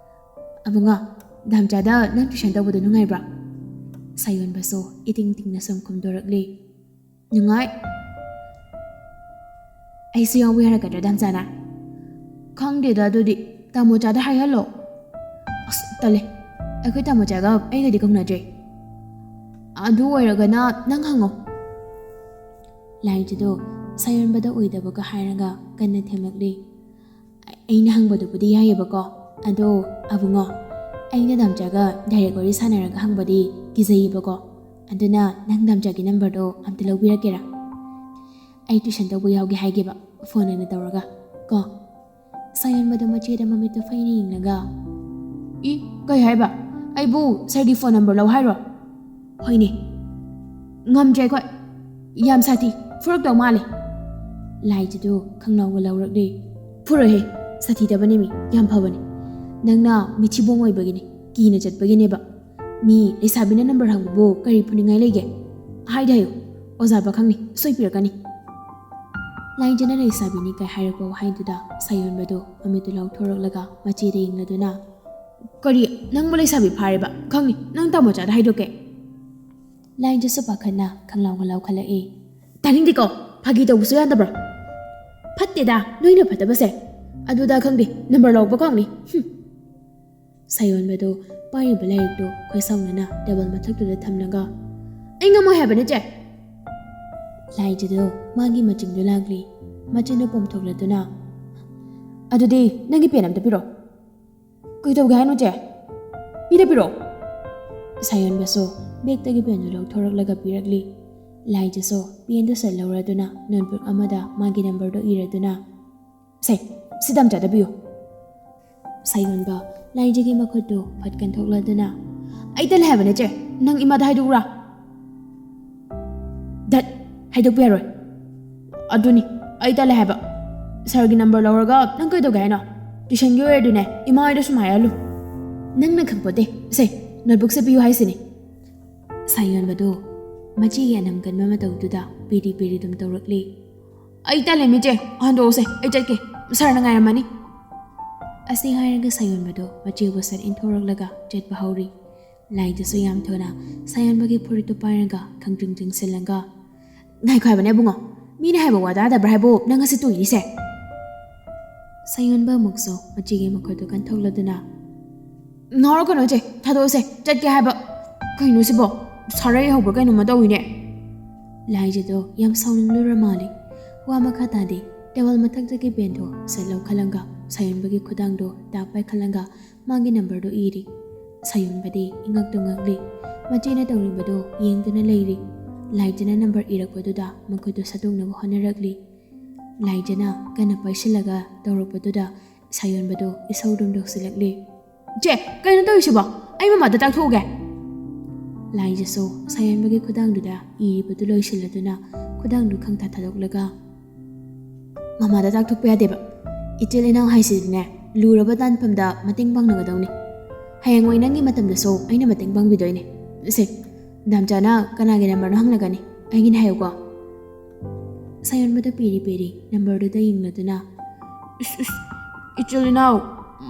"ꯑꯕꯨꯡꯉꯣ, ꯗꯥꯝꯆꯥꯗ ꯅꯪ ꯇ꯭ꯌꯨꯁꯟ ꯇꯧꯕꯗꯣ ꯅꯨꯡꯉꯥꯏꯕ꯭ꯔꯥ?" ꯁꯥꯌꯣꯟꯕꯁꯨ ꯏꯇꯤꯡ ꯇꯤꯡꯅ ꯁꯨꯝ ꯈꯨꯝꯗꯣꯔꯛꯂꯤ꯫ "ꯅꯨꯡꯉꯥꯏ꯫" "ꯑꯩꯁꯨ ꯌꯥꯎꯕ ꯌꯥꯔꯛꯀꯗ꯭ꯔꯥ, ꯗꯥꯝꯆꯥꯅ?" "ꯈꯪꯗꯦꯗ, ꯑꯗꯨꯗꯤ ꯇꯥꯃꯣꯆꯥꯗ ꯍꯥꯏꯍꯜꯂꯣ꯫" "ꯑꯁ, ꯇꯜꯂꯦ, ꯑꯩꯈꯣꯏ ꯇꯥꯃꯣꯆꯥꯒ ꯑꯩꯒꯗꯤ ꯀꯧꯅꯗ꯭ꯔꯦ꯫" "ꯑꯗꯨ ꯑꯣꯏꯔꯒꯅ ꯅꯪ ꯍꯪꯉꯣ꯫" ꯂꯥꯏꯖꯗꯣ ꯁꯥꯌꯣꯟꯕꯗ ꯑꯣꯏꯗꯕꯒ ꯍꯥꯏꯔꯒ ꯀꯟꯅ ꯊꯦꯝꯂꯛꯂꯤ꯫ "ꯑꯩꯅ ꯍꯪꯕꯗꯨꯕꯨꯗꯤ ꯌꯥꯏꯌꯦꯕꯀꯣ, ꯑꯗꯣ ꯑꯕꯨꯡꯉꯣ, ꯑꯩꯅ ꯗꯥꯝꯆꯥꯒ ꯗꯥꯏꯔꯦꯛ ꯋꯥꯔꯤ ꯁꯥꯟꯅꯔꯒ ꯍꯪꯕꯗꯤ ꯀꯤꯖꯩꯌꯦꯕꯀꯣ, ꯑꯗꯨꯅ ꯅꯪ ꯗꯥꯝꯆꯥꯒꯤ ꯅꯝꯕꯔꯗꯣ ꯑꯝꯇ ꯂꯧꯕꯤꯔꯛꯀꯦꯔꯥ? ꯑꯩ ꯇ꯭ꯌꯨꯁꯟ ꯇꯧꯕ ꯌꯥꯎꯒꯦ ꯍꯥꯏꯒꯦꯕ, ꯐꯣꯟ ꯑꯣꯏꯅ ꯇꯧꯔꯒ ꯀꯣ꯫" ꯁꯥꯌꯣꯟꯕꯗꯣ ꯃꯆꯦꯗ ꯃꯃꯤꯠꯇꯣ ꯐꯩꯅ ꯌꯦꯡꯂꯒ, "ꯏ, ꯀꯩ ꯍꯥꯏꯕ? ꯑꯩꯕꯨ ꯁꯥꯔꯒꯤ ꯐꯣꯟ ꯅꯝꯕꯔ ꯂꯧ ꯍꯥꯏꯔꯣ? ꯍꯣꯏꯅꯦ, ꯉꯝꯗ꯭ꯔꯦ ꯑꯩꯈꯣꯏ, ꯌꯥꯝ ꯁꯥꯊꯤ, ꯐꯨꯔꯛꯇꯧ ꯃꯥꯜꯂꯦ꯫" ꯂꯥꯏꯖꯗꯨ ꯈꯪꯂꯥꯎꯒ ꯂꯥꯎꯔꯛꯂꯦ꯫ "ꯐꯨꯔꯣꯏꯍꯦ, ꯁꯥꯊꯤꯗꯕꯅꯦ ꯃꯤ, ꯌꯥꯝ ꯐꯕꯅꯦ꯫ ꯅꯪꯅ ꯃꯤꯊꯤꯕꯣꯡ ꯑꯣꯏꯕꯒꯤꯅꯦ, ꯀꯤꯅ ꯆꯠꯄꯒꯤꯅꯦꯕ꯫ ꯃꯤ ꯂꯩꯁꯥꯕꯤꯅ ꯅꯝꯕꯔ ꯍꯪꯕꯕꯨ ꯀꯔꯤ ꯐꯨꯅꯤꯡꯉꯥꯏ ꯂꯩꯒꯦ? ꯍꯥꯏꯗꯤ ꯍꯥꯏꯌꯨ, ꯑꯣꯖꯥ ꯄꯥꯈꯪꯅꯤ, ꯁꯣꯏ ꯄꯤꯔꯛꯀꯅꯤ꯫ ꯂꯥꯏꯖꯅ ꯂꯩꯁꯥꯕꯤꯅꯤ ꯀꯥꯏ ꯍꯥꯏꯔꯛꯄ ꯋꯥꯍꯩꯗꯨꯗ ꯁꯥꯌꯣꯟꯕꯗꯣ ꯃꯃꯤꯠꯇꯨ ꯂꯥꯎꯊꯣꯔꯛꯂꯒ ꯃꯆꯦꯗ ꯌꯦꯡꯂꯗꯨꯅ, "ꯀꯔꯤ? ꯅꯪꯕꯨ ꯂꯩꯁꯥꯕꯤ ꯐꯥꯔꯦꯕ? ꯈꯪꯅꯤ, ꯅꯪ ꯇꯥꯃꯣꯆꯥꯗ ꯍꯥꯏꯗꯣꯛꯀꯦ꯫" ꯂꯥꯏꯖꯁꯨ ꯄꯥꯈꯠꯅ ꯈꯪꯂꯥꯎ ꯉꯂꯥꯎ ꯈꯜꯂꯛꯏ꯫ "ꯇꯥꯅꯤꯡꯗꯦꯀꯣ, ꯐꯥꯒꯤ ꯇꯧꯕꯁꯨ ꯌꯥꯗꯕ꯭ꯔꯣ? ꯐꯠꯇꯦꯗ, ꯅꯣꯏꯅ ꯐꯠꯇꯕꯁꯦ꯫ ꯑꯗꯨꯗ ꯈꯪꯗꯦ, ꯅꯝꯕꯔ ꯂꯧꯕ ꯀꯥꯎꯅꯤ꯫" ꯍꯨꯝ꯫ ꯁꯥꯌꯣꯟꯕꯗꯨ ꯄꯥꯏꯔꯤꯕ ꯂꯥꯏꯔꯤꯛꯇꯨ ꯈꯣꯏꯁꯥꯎꯅꯅ ꯇꯦꯕꯜ ꯃꯊꯛꯇꯨꯗ ꯊꯝꯂꯒ, "ꯑꯩ ꯉꯝꯃꯣꯏ ꯍꯥꯏꯕꯅꯦ, ꯆꯦ!" ꯂꯥꯏꯖꯗꯨ ꯃꯥꯒꯤ ꯃꯆꯤꯡꯗꯨ ꯂꯥꯛꯂꯤ꯫ ꯃꯆꯤꯟꯗꯨ ꯄꯣꯝꯊꯣꯛꯂꯗꯨꯅ, "ꯑꯗꯨꯗꯤ ꯅꯪꯒꯤ ꯄꯦꯟ ꯑꯝꯇ ꯄꯤꯔꯣ꯫" "ꯀꯩꯗꯧꯒꯦ ꯍꯥꯏꯅꯣ, ꯆꯦ? ꯄꯤꯗ ꯄꯤꯔꯣ꯫" ꯁꯥꯌꯣꯟꯕꯁꯨ ꯕꯦꯛꯇꯒꯤ ꯄꯦꯟꯗꯨ ꯂꯧꯊꯣꯔꯛꯂꯒ ꯄꯤꯔꯛꯂꯤ꯫ ꯂꯥꯏꯖꯁꯨ ꯄꯦꯟꯗꯨ ꯁꯠ ꯂꯧꯔꯗꯨꯅ ꯅꯣꯠꯕꯨꯛ ꯑꯃꯗ ꯃꯥꯒꯤ ꯅꯝꯕꯔꯗꯨ ꯏꯔꯗꯨꯅ, "ꯁꯦ, ꯁꯤ ꯇꯥꯃꯣꯆꯥꯗ ꯄꯤꯌꯨ꯫" ꯁꯥꯌꯣꯟꯕ ꯂꯥꯏꯖꯒꯤ ꯃꯈꯨꯠꯇꯨ ꯐꯠ ꯀꯟꯊꯣꯛꯂꯗꯨꯅ, "ꯑꯩ ꯇꯜꯂꯦ ꯍꯥꯏꯕꯅꯦ, ꯆꯦ꯫ ꯅꯪ ꯏꯃꯥꯗ ꯍꯥꯏꯗꯣꯛꯎꯔꯥ?" "ꯗꯠ, ꯍꯥꯏꯗꯣꯛꯄ ꯌꯥꯔꯣꯏ꯫" "ꯑꯗꯨꯅꯤ, ꯑꯩ ꯇꯜꯂꯦ ꯍꯥꯏꯕ꯫ ꯁꯥꯔꯒꯤ ꯅꯝꯕꯔ ꯂꯧꯔꯒ ꯅꯪ ꯀꯩꯗꯧꯒꯦ ꯍꯥꯏꯅꯣ? ꯇ꯭ꯌꯨꯁꯟꯒꯤ ꯑꯣꯏꯔꯗꯤꯅꯦ, ꯏꯃꯥ ꯍꯣꯏꯗ ꯁꯨꯝ ꯍꯥꯏꯍꯜꯂꯨ꯫" "ꯅꯪꯅ ꯈꯪꯄꯣꯠꯇꯦ꯫ ꯁꯦ, ꯅꯣꯠꯕꯨꯛꯁꯦ ꯄꯤꯌꯨ ꯍꯥꯏꯁꯤꯅꯤ꯫" ꯁꯥꯌꯣꯟꯕꯗꯨ ꯃꯆꯦꯒꯤ ꯑꯅꯝ ꯀꯟꯕ ꯃꯇꯧꯗꯨꯗ ꯄꯤꯔꯤ ꯄꯤꯔꯤ ꯑꯗꯨꯝ ꯇꯧꯔꯛꯂꯤ꯫ "ꯑꯩ ꯇꯜꯂꯦ, ꯃꯤꯆꯦ, ꯍꯟꯗꯣꯛꯑꯁꯦ, ꯑꯩ ꯆꯠꯀꯦ꯫ ꯁꯥꯔꯅ ꯉꯥꯏꯔꯝꯃꯅꯤ꯫" ꯑꯁꯤ ꯍꯥꯏꯔꯒ ꯁꯥꯌꯣꯟꯕꯗꯨ ꯃꯆꯦꯕꯨ ꯁꯠ ꯏꯟꯊꯣꯔꯛꯂꯒ ꯆꯠꯄ ꯍꯧꯔꯤ꯫ ꯂꯥꯏꯗꯨꯁꯨ ꯌꯥꯝ ꯊꯨꯅ ꯁꯥꯌꯣꯟꯕꯒꯤ ꯐꯨꯔꯤꯠꯇꯨ ꯄꯥꯏꯔꯒ ꯈꯪꯆꯤꯡ ꯆꯤꯡꯁꯤꯜꯂꯒ, "ꯉꯥꯏꯈꯣ ꯍꯥꯏꯕꯅꯦ, ꯏꯕꯨꯡꯉꯣ꯫ ꯃꯤꯅ ꯍꯥꯏꯕ ꯋꯥ ꯇꯥꯗꯕ꯭ꯔꯥ ꯍꯥꯏꯕꯨ ꯅꯪ ꯉꯁꯤ ꯇꯣꯛꯏꯁꯦ?" ꯁꯥꯌꯣꯟꯕ ꯑꯃꯨꯛꯁꯨ ꯃꯆꯦꯒꯤ ꯃꯈꯨꯠꯇꯨ ꯀꯟꯊꯣꯛꯂꯗꯨꯅ, "ꯉꯥꯎꯔꯛꯀꯅꯣ ꯏꯆꯦ, ꯊꯥꯗꯣꯛꯑꯁꯦ, ꯆꯠꯀꯦ ꯍꯥꯏꯕ꯫ ꯀꯩꯅꯣ ꯁꯤꯕꯣ? ꯁꯥꯔꯩ ꯍꯧꯕ꯭ꯔꯥ ꯀꯩꯅꯣꯝꯃ ꯇꯧꯏꯅꯦ꯫" ꯂꯥꯏꯖꯗꯣ ꯌꯥꯝ ꯁꯥꯎꯅꯤꯡꯂꯨꯔ ꯃꯥꯜꯂꯦ꯫ ꯋꯥ ꯃꯈꯥ ꯇꯥꯗꯦ꯫ ꯇꯦꯕꯜ ꯃꯊꯛꯇꯒꯤ ꯄꯦꯟꯗꯣ ꯁꯠ ꯂꯧꯈꯠꯂꯒ ꯁꯥꯌꯣꯟꯕꯒꯤ ꯈꯨꯗꯥꯡꯗꯣ ꯇꯥꯛ ꯄꯥꯏꯈꯠꯂꯒ ꯃꯥꯒꯤ ꯅꯝꯕꯔꯗꯣ ꯏꯔꯤ꯫ ꯁꯥꯌꯣꯟꯕꯗꯤ ꯏꯉꯛꯇ ꯉꯛꯂꯤ꯫ ꯃꯆꯦꯅ ꯇꯧꯔꯤꯕꯗꯣ ꯌꯦꯡꯗꯨꯅ ꯂꯩꯔꯤ꯫ ꯂꯥꯏꯖꯅ ꯅꯝꯕꯔ ꯏꯔꯛꯄꯗꯨꯗ ꯃꯈꯨꯠꯇꯨ ꯁꯠꯇꯣꯛꯅꯕ ꯍꯣꯠꯅꯔꯛꯂꯤ꯫ ꯂꯥꯏꯖꯅ ꯀꯟꯅ ꯄꯥꯏꯁꯤꯜꯂꯒ ꯇꯧꯔꯛꯄꯗꯨꯗ ꯁꯥꯌꯣꯟꯕꯗꯣ ꯏꯁꯧ ꯑꯗꯨꯝ ꯇꯧꯁꯤꯜꯂꯛꯂꯤ꯫ "ꯆꯦ, ꯀꯩꯅꯣ ꯇꯧꯔꯤꯁꯤꯕꯣ? ꯑꯩ ꯃꯃꯥꯗ ꯇꯥꯛꯊꯣꯛꯎꯒꯦ꯫" ꯂꯥꯏꯖꯁꯨ ꯁꯥꯌꯣꯟꯕꯒꯤ ꯈꯨꯗꯥꯡꯗꯨꯗ ꯏꯔꯤꯕꯗꯨ ꯂꯣꯏꯁꯤꯜꯂꯗꯨꯅ ꯈꯨꯗꯥꯡꯗꯨ ꯈꯪꯊꯥ ꯊꯥꯗꯣꯛꯂꯒ, "ꯃꯃꯥꯗ ꯇꯥꯛꯊꯣꯛꯄ ꯌꯥꯗꯦꯕ꯫ ꯏꯆꯤꯜ ꯏꯅꯥꯎ ꯍꯥꯏꯁꯤꯗꯤꯅꯦ, ꯂꯨꯔꯕ ꯇꯥꯟꯐꯝꯗ ꯃꯇꯦꯡ ꯄꯥꯡꯅꯒꯗꯧꯅꯤ꯫ ꯍꯌꯦꯡꯋꯥꯏ ꯅꯪꯒꯤ ꯃꯇꯝꯗꯁꯨ ꯑꯩꯅ ꯃꯇꯦꯡ ꯄꯥꯡꯕꯤꯗꯣꯏꯅꯦ꯫ ꯁꯦ, ꯗꯥꯝꯆꯥꯅ ꯀꯅꯥꯒꯤ ꯅꯝꯕꯔꯅꯣ ꯍꯪꯂꯛꯀꯅꯤ, ꯑꯩꯒꯤꯅꯦ ꯍꯥꯏꯌꯨꯀꯣ꯫ ꯁꯥꯌꯣꯟꯕꯗ ꯄꯤꯔꯤ ꯄꯤꯔꯤ ꯅꯝꯕꯔꯗꯨꯗ ꯌꯦꯡꯂꯗꯨꯅ, "ꯏꯁ, ꯏꯁ, ꯏꯆꯤꯜ ꯏꯅꯥꯎ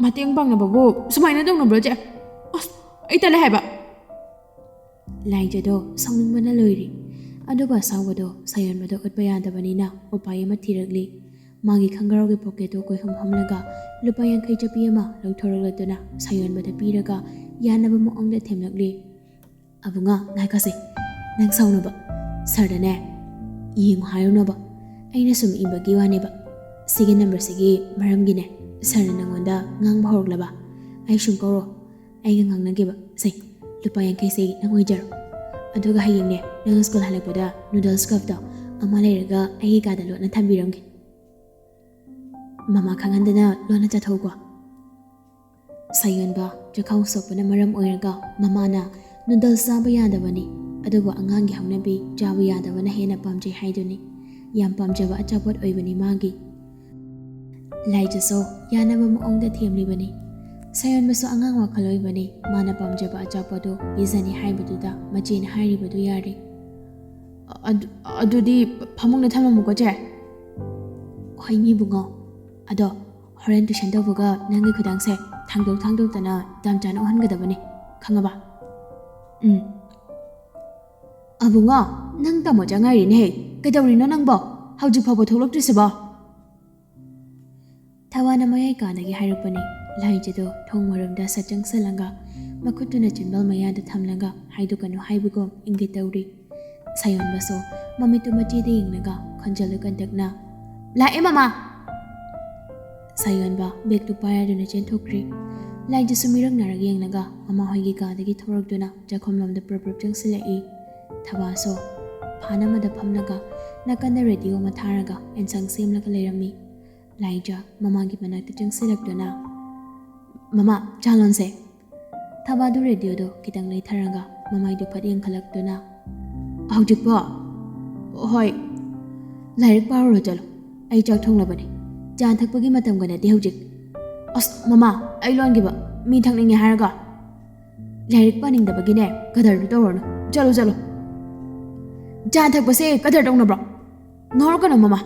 ꯃꯇꯦꯡ ꯄꯥꯡꯅꯕꯕꯨ ꯁꯨꯃꯥꯏꯅ ꯇꯧꯅꯕ꯭ꯔꯣ, ꯆꯦ? ꯑꯁ, ꯑꯩ ꯇꯜꯂꯦ ꯍꯥꯏꯕ!" ꯂꯥꯏꯖꯗꯣ ꯁꯥꯎꯅꯤꯡꯕꯅ ꯂꯣꯏꯔꯤ꯫ ꯑꯗꯨꯒ ꯑꯁꯥꯎꯕꯗꯣ ꯁꯥꯌꯣꯟꯕꯗ ꯎꯠꯄ ꯌꯥꯗꯕꯅꯤꯅ ꯎꯄꯥꯏ ꯑꯃ ꯊꯤꯔꯛꯂꯤ꯫ ꯃꯥꯒꯤ ꯈꯪꯒ꯭ꯔꯥꯎꯒꯤ ꯄꯣꯀꯦꯠꯇꯨ ꯀꯣꯏꯍꯨꯝ ꯍꯨꯝꯂꯒ ꯂꯨꯄꯥ ꯌꯥꯡꯈꯩ ꯆꯠꯄꯤ ꯑꯃ ꯂꯧꯊꯣꯔꯛꯂꯗꯨꯅ ꯁꯥꯌꯣꯟꯕꯗ ꯄꯤꯔꯒ ꯌꯥꯅꯕ ꯃꯑꯣꯡꯗ ꯊꯦꯝꯂꯛꯂꯤ꯫ "ꯑꯕꯨꯡꯉꯣ, ꯉꯥꯏꯈꯣꯁꯦ꯫ ꯅꯪ ꯁꯥꯎꯅꯨꯕ꯫ ꯁꯥꯔꯗꯅꯦ ꯌꯦꯡꯉꯨ ꯍꯥꯏꯔꯨꯅꯣꯕ꯫ ꯑꯩꯅ ꯁꯨꯝ ꯏꯕꯒꯤ ꯋꯥꯅꯦꯕ꯫ ꯁꯤꯒꯤ ꯅꯝꯕꯔꯁꯤꯒꯤ ꯃꯔꯝꯒꯤꯅꯦ ꯁꯥꯔꯅ ꯅꯪꯉꯣꯟꯗ ꯉꯥꯡꯕ ꯍꯧꯔꯛꯂꯕ꯫ ꯑꯩ ꯁꯨꯝ ꯀꯧꯔꯣ꯫ ꯑꯩꯒ ꯉꯥꯡꯅꯒꯦꯕ꯫ ꯁꯦ, ꯂꯨꯄꯥ ꯌꯥꯡꯈꯩꯁꯦ ꯅꯪ ꯑꯣꯏꯖꯔꯣ꯫ ꯑꯗꯨꯒ ꯍꯌꯦꯡꯅꯦ ꯅꯪ ꯁ꯭ꯀꯨꯜ ꯍꯜꯂꯛꯄꯗ noodles cupꯇꯣ ꯑꯃ ꯂꯩꯔꯒ ꯑꯩꯒꯤ ꯀꯥꯗ ꯂꯣꯠꯅ ꯊꯝꯕꯤꯔꯝꯒꯦ꯫" "ꯃꯃꯥ ꯈꯪꯍꯟꯗꯅ ꯂꯣꯟꯅ ꯆꯠꯊꯣꯛꯎꯀꯣ꯫" ꯁꯥꯌꯣꯟꯕ ꯆꯈꯥꯎ ꯁꯣꯛꯄꯅ ꯃꯔꯝ ꯑꯣꯏꯔꯒ ꯃꯃꯥꯅ noodles ꯆꯥꯕ ꯌꯥꯗꯕꯅꯤ, ꯑꯗꯨꯕꯨ ꯑꯉꯥꯡꯒꯤ ꯍꯧꯅꯕꯤ ꯆꯥꯕ ꯌꯥꯗꯕꯅ ꯍꯦꯟꯅ ꯄꯥꯝꯖꯩ ꯍꯥꯏꯗꯨꯅꯤ꯫ ꯌꯥꯝ ꯄꯥꯝꯖꯕ ꯑꯆꯥꯄꯣꯠ ꯑꯣꯏꯕꯅꯤ ꯃꯥꯒꯤ꯫ ꯂꯥꯏꯖꯁꯨ ꯌꯥꯅꯕ ꯃꯑꯣꯡꯗ ꯊꯦꯝꯂꯤꯕꯅꯤ꯫ ꯁꯥꯌꯣꯟꯕꯁꯨ ꯑꯉꯥꯡ ꯋꯥꯈꯜ ꯑꯣꯏꯕꯅꯤ, ꯃꯥꯅ ꯄꯥꯝꯖꯕ ꯑꯆꯥꯄꯣꯠꯇꯨ ꯄꯤꯖꯅꯤ ꯍꯥꯏꯕꯗꯨꯗ ꯃꯆꯦꯅ ꯍꯥꯏꯔꯤꯕꯗꯨ ꯌꯥꯔꯦ꯫ "ꯑꯗꯨ-, ꯑꯗꯨꯗꯤ ꯐꯃꯨꯡꯗ ꯊꯝꯃꯝꯃꯨꯀꯣ, ꯆꯦ꯫" "ꯍꯣꯏꯅꯦ ꯏꯕꯨꯡꯉꯣ꯫ ꯑꯗꯣ ꯍꯣꯔꯦꯟ tuition ꯇꯧꯕꯒ ꯅꯪꯒꯤ ꯈꯨꯗꯥꯡꯁꯦ ꯊꯥꯡꯗꯣꯛ ꯊꯥꯡꯗꯣꯛꯇꯅ ꯗꯥꯝꯆꯥꯅ ꯎꯍꯟꯒꯗꯕꯅꯤ, ꯈꯪꯉꯕ?" "ꯎꯝ꯫" "ꯑꯕꯨꯡꯉꯣ, ꯅꯪ ꯇꯥꯃꯣ ꯆꯪꯉꯥꯏꯔꯤꯅꯦꯍꯦ꯫ ꯀꯩꯗꯧꯔꯤꯅꯣ ꯅꯪꯕꯣ? ꯍꯧꯖꯤꯛ ꯐꯥꯎꯕ ꯊꯣꯛꯂꯛꯇ꯭ꯔꯤꯁꯤꯕꯣ?" ꯊꯋꯥꯅ ꯃꯌꯥꯏ ꯀꯥꯗꯒꯤ ꯍꯥꯏꯔꯛꯄꯅꯤ꯫ ꯂꯥꯏꯖꯗꯣ ꯊꯣꯡ ꯃꯔꯨꯝꯗ ꯁꯠ ꯆꯪꯁꯜꯂꯒ ꯃꯈꯨꯠꯇꯨꯅ ꯆꯤꯟꯕꯥꯜ ꯃꯌꯥꯗ ꯊꯝꯂꯒ ꯍꯥꯏꯗꯣꯛꯀꯅꯨ ꯍꯥꯏꯕꯒꯨꯝ ꯏꯪꯒꯤꯠ ꯇꯧꯔꯤ꯫ ꯁꯥꯌꯣꯟꯕꯁꯨ ꯃꯃꯤꯠꯇꯨ ꯃꯆꯦꯗ ꯌꯦꯡꯂꯒ ꯈꯣꯟꯖꯦꯜꯗꯨ ꯀꯟꯇꯛꯅ, "ꯂꯥꯛꯑꯦ, ꯃꯃꯥ!" ꯁꯥꯌꯣꯟꯕ ꯕꯦꯒꯇꯨ ꯄꯥꯏꯔꯗꯨꯅ ꯆꯦꯟꯊꯣꯛꯈ꯭ꯔꯤ꯫ ꯂꯥꯏꯖꯁꯨ ꯃꯤꯔꯛ ꯅꯥꯔꯛ ꯌꯦꯡꯂꯒ ꯃꯃꯥꯍꯣꯏꯒꯤ ꯀꯥꯗꯒꯤ ꯊꯣꯔꯛꯇꯨꯅ ꯆꯥꯛꯈꯨꯝꯂꯣꯝꯗ ꯄ꯭ꯔꯞ ꯄ꯭ꯔꯞ ꯆꯪꯁꯤꯜꯂꯛꯏ꯫ ꯊꯕꯥꯁꯨ ꯐꯥꯟ ꯑꯃꯗ ꯐꯝꯂꯒ ꯅꯥꯀꯟꯗ ꯔꯦꯗꯤꯑꯣ ꯑꯃ ꯊꯥꯔꯒ ꯑꯦꯟꯁꯥꯡ ꯁꯦꯝꯂꯒ ꯂꯩꯔꯝꯃꯤ꯫ ꯂꯥꯏꯖ ꯃꯃꯥꯒꯤ ꯃꯅꯥꯛꯇ ꯆꯪꯁꯤꯜꯂꯛꯇꯨꯅ, "ꯃꯃꯥ, ꯆꯥ ꯂꯣꯟꯁꯦ꯫" ꯊꯕꯥꯗꯨ ꯔꯦꯗꯤꯑꯣꯗꯣ ꯈꯤꯇꯪ ꯂꯩꯊꯔꯒ ꯃꯃꯥꯏꯗꯨ ꯐꯠ ꯌꯦꯡꯈꯠꯂꯛꯇꯨꯅ, "ꯍꯧꯖꯤꯛꯄꯣ? ꯍꯣꯏ, ꯂꯥꯏꯔꯤꯛ ꯄꯥꯔꯨꯔꯣ ꯆꯠꯂꯣ, ꯑꯩ ꯆꯥꯛ ꯊꯣꯡꯂꯕꯅꯤ꯫ ꯆꯥ ꯊꯛꯄꯒꯤ ꯃꯇꯝꯒ ꯅꯠꯇꯦ ꯍꯧꯖꯤꯛ꯫ ꯑꯁ ꯃꯃꯥ, ꯑꯩ ꯂꯣꯟꯈꯤꯕ꯫ ꯃꯤ ꯊꯛꯅꯤꯡꯉꯦ ꯍꯥꯏꯔꯒ꯫ ꯂꯥꯏꯔꯤꯛ ꯄꯥꯅꯤꯡꯗꯕꯒꯤꯅꯦ ꯀꯗꯔꯗꯨ ꯇꯧꯔꯅꯨ꯫ ꯆꯠꯂꯣ, ꯆꯠꯂꯣ꯫ ꯆꯥ ꯊꯛꯄꯁꯦ ꯀꯗꯔ ꯇꯧꯅꯕ꯭ꯔꯣ? ꯉꯥꯎꯔꯛꯀꯅꯨ ꯃꯃꯥ꯫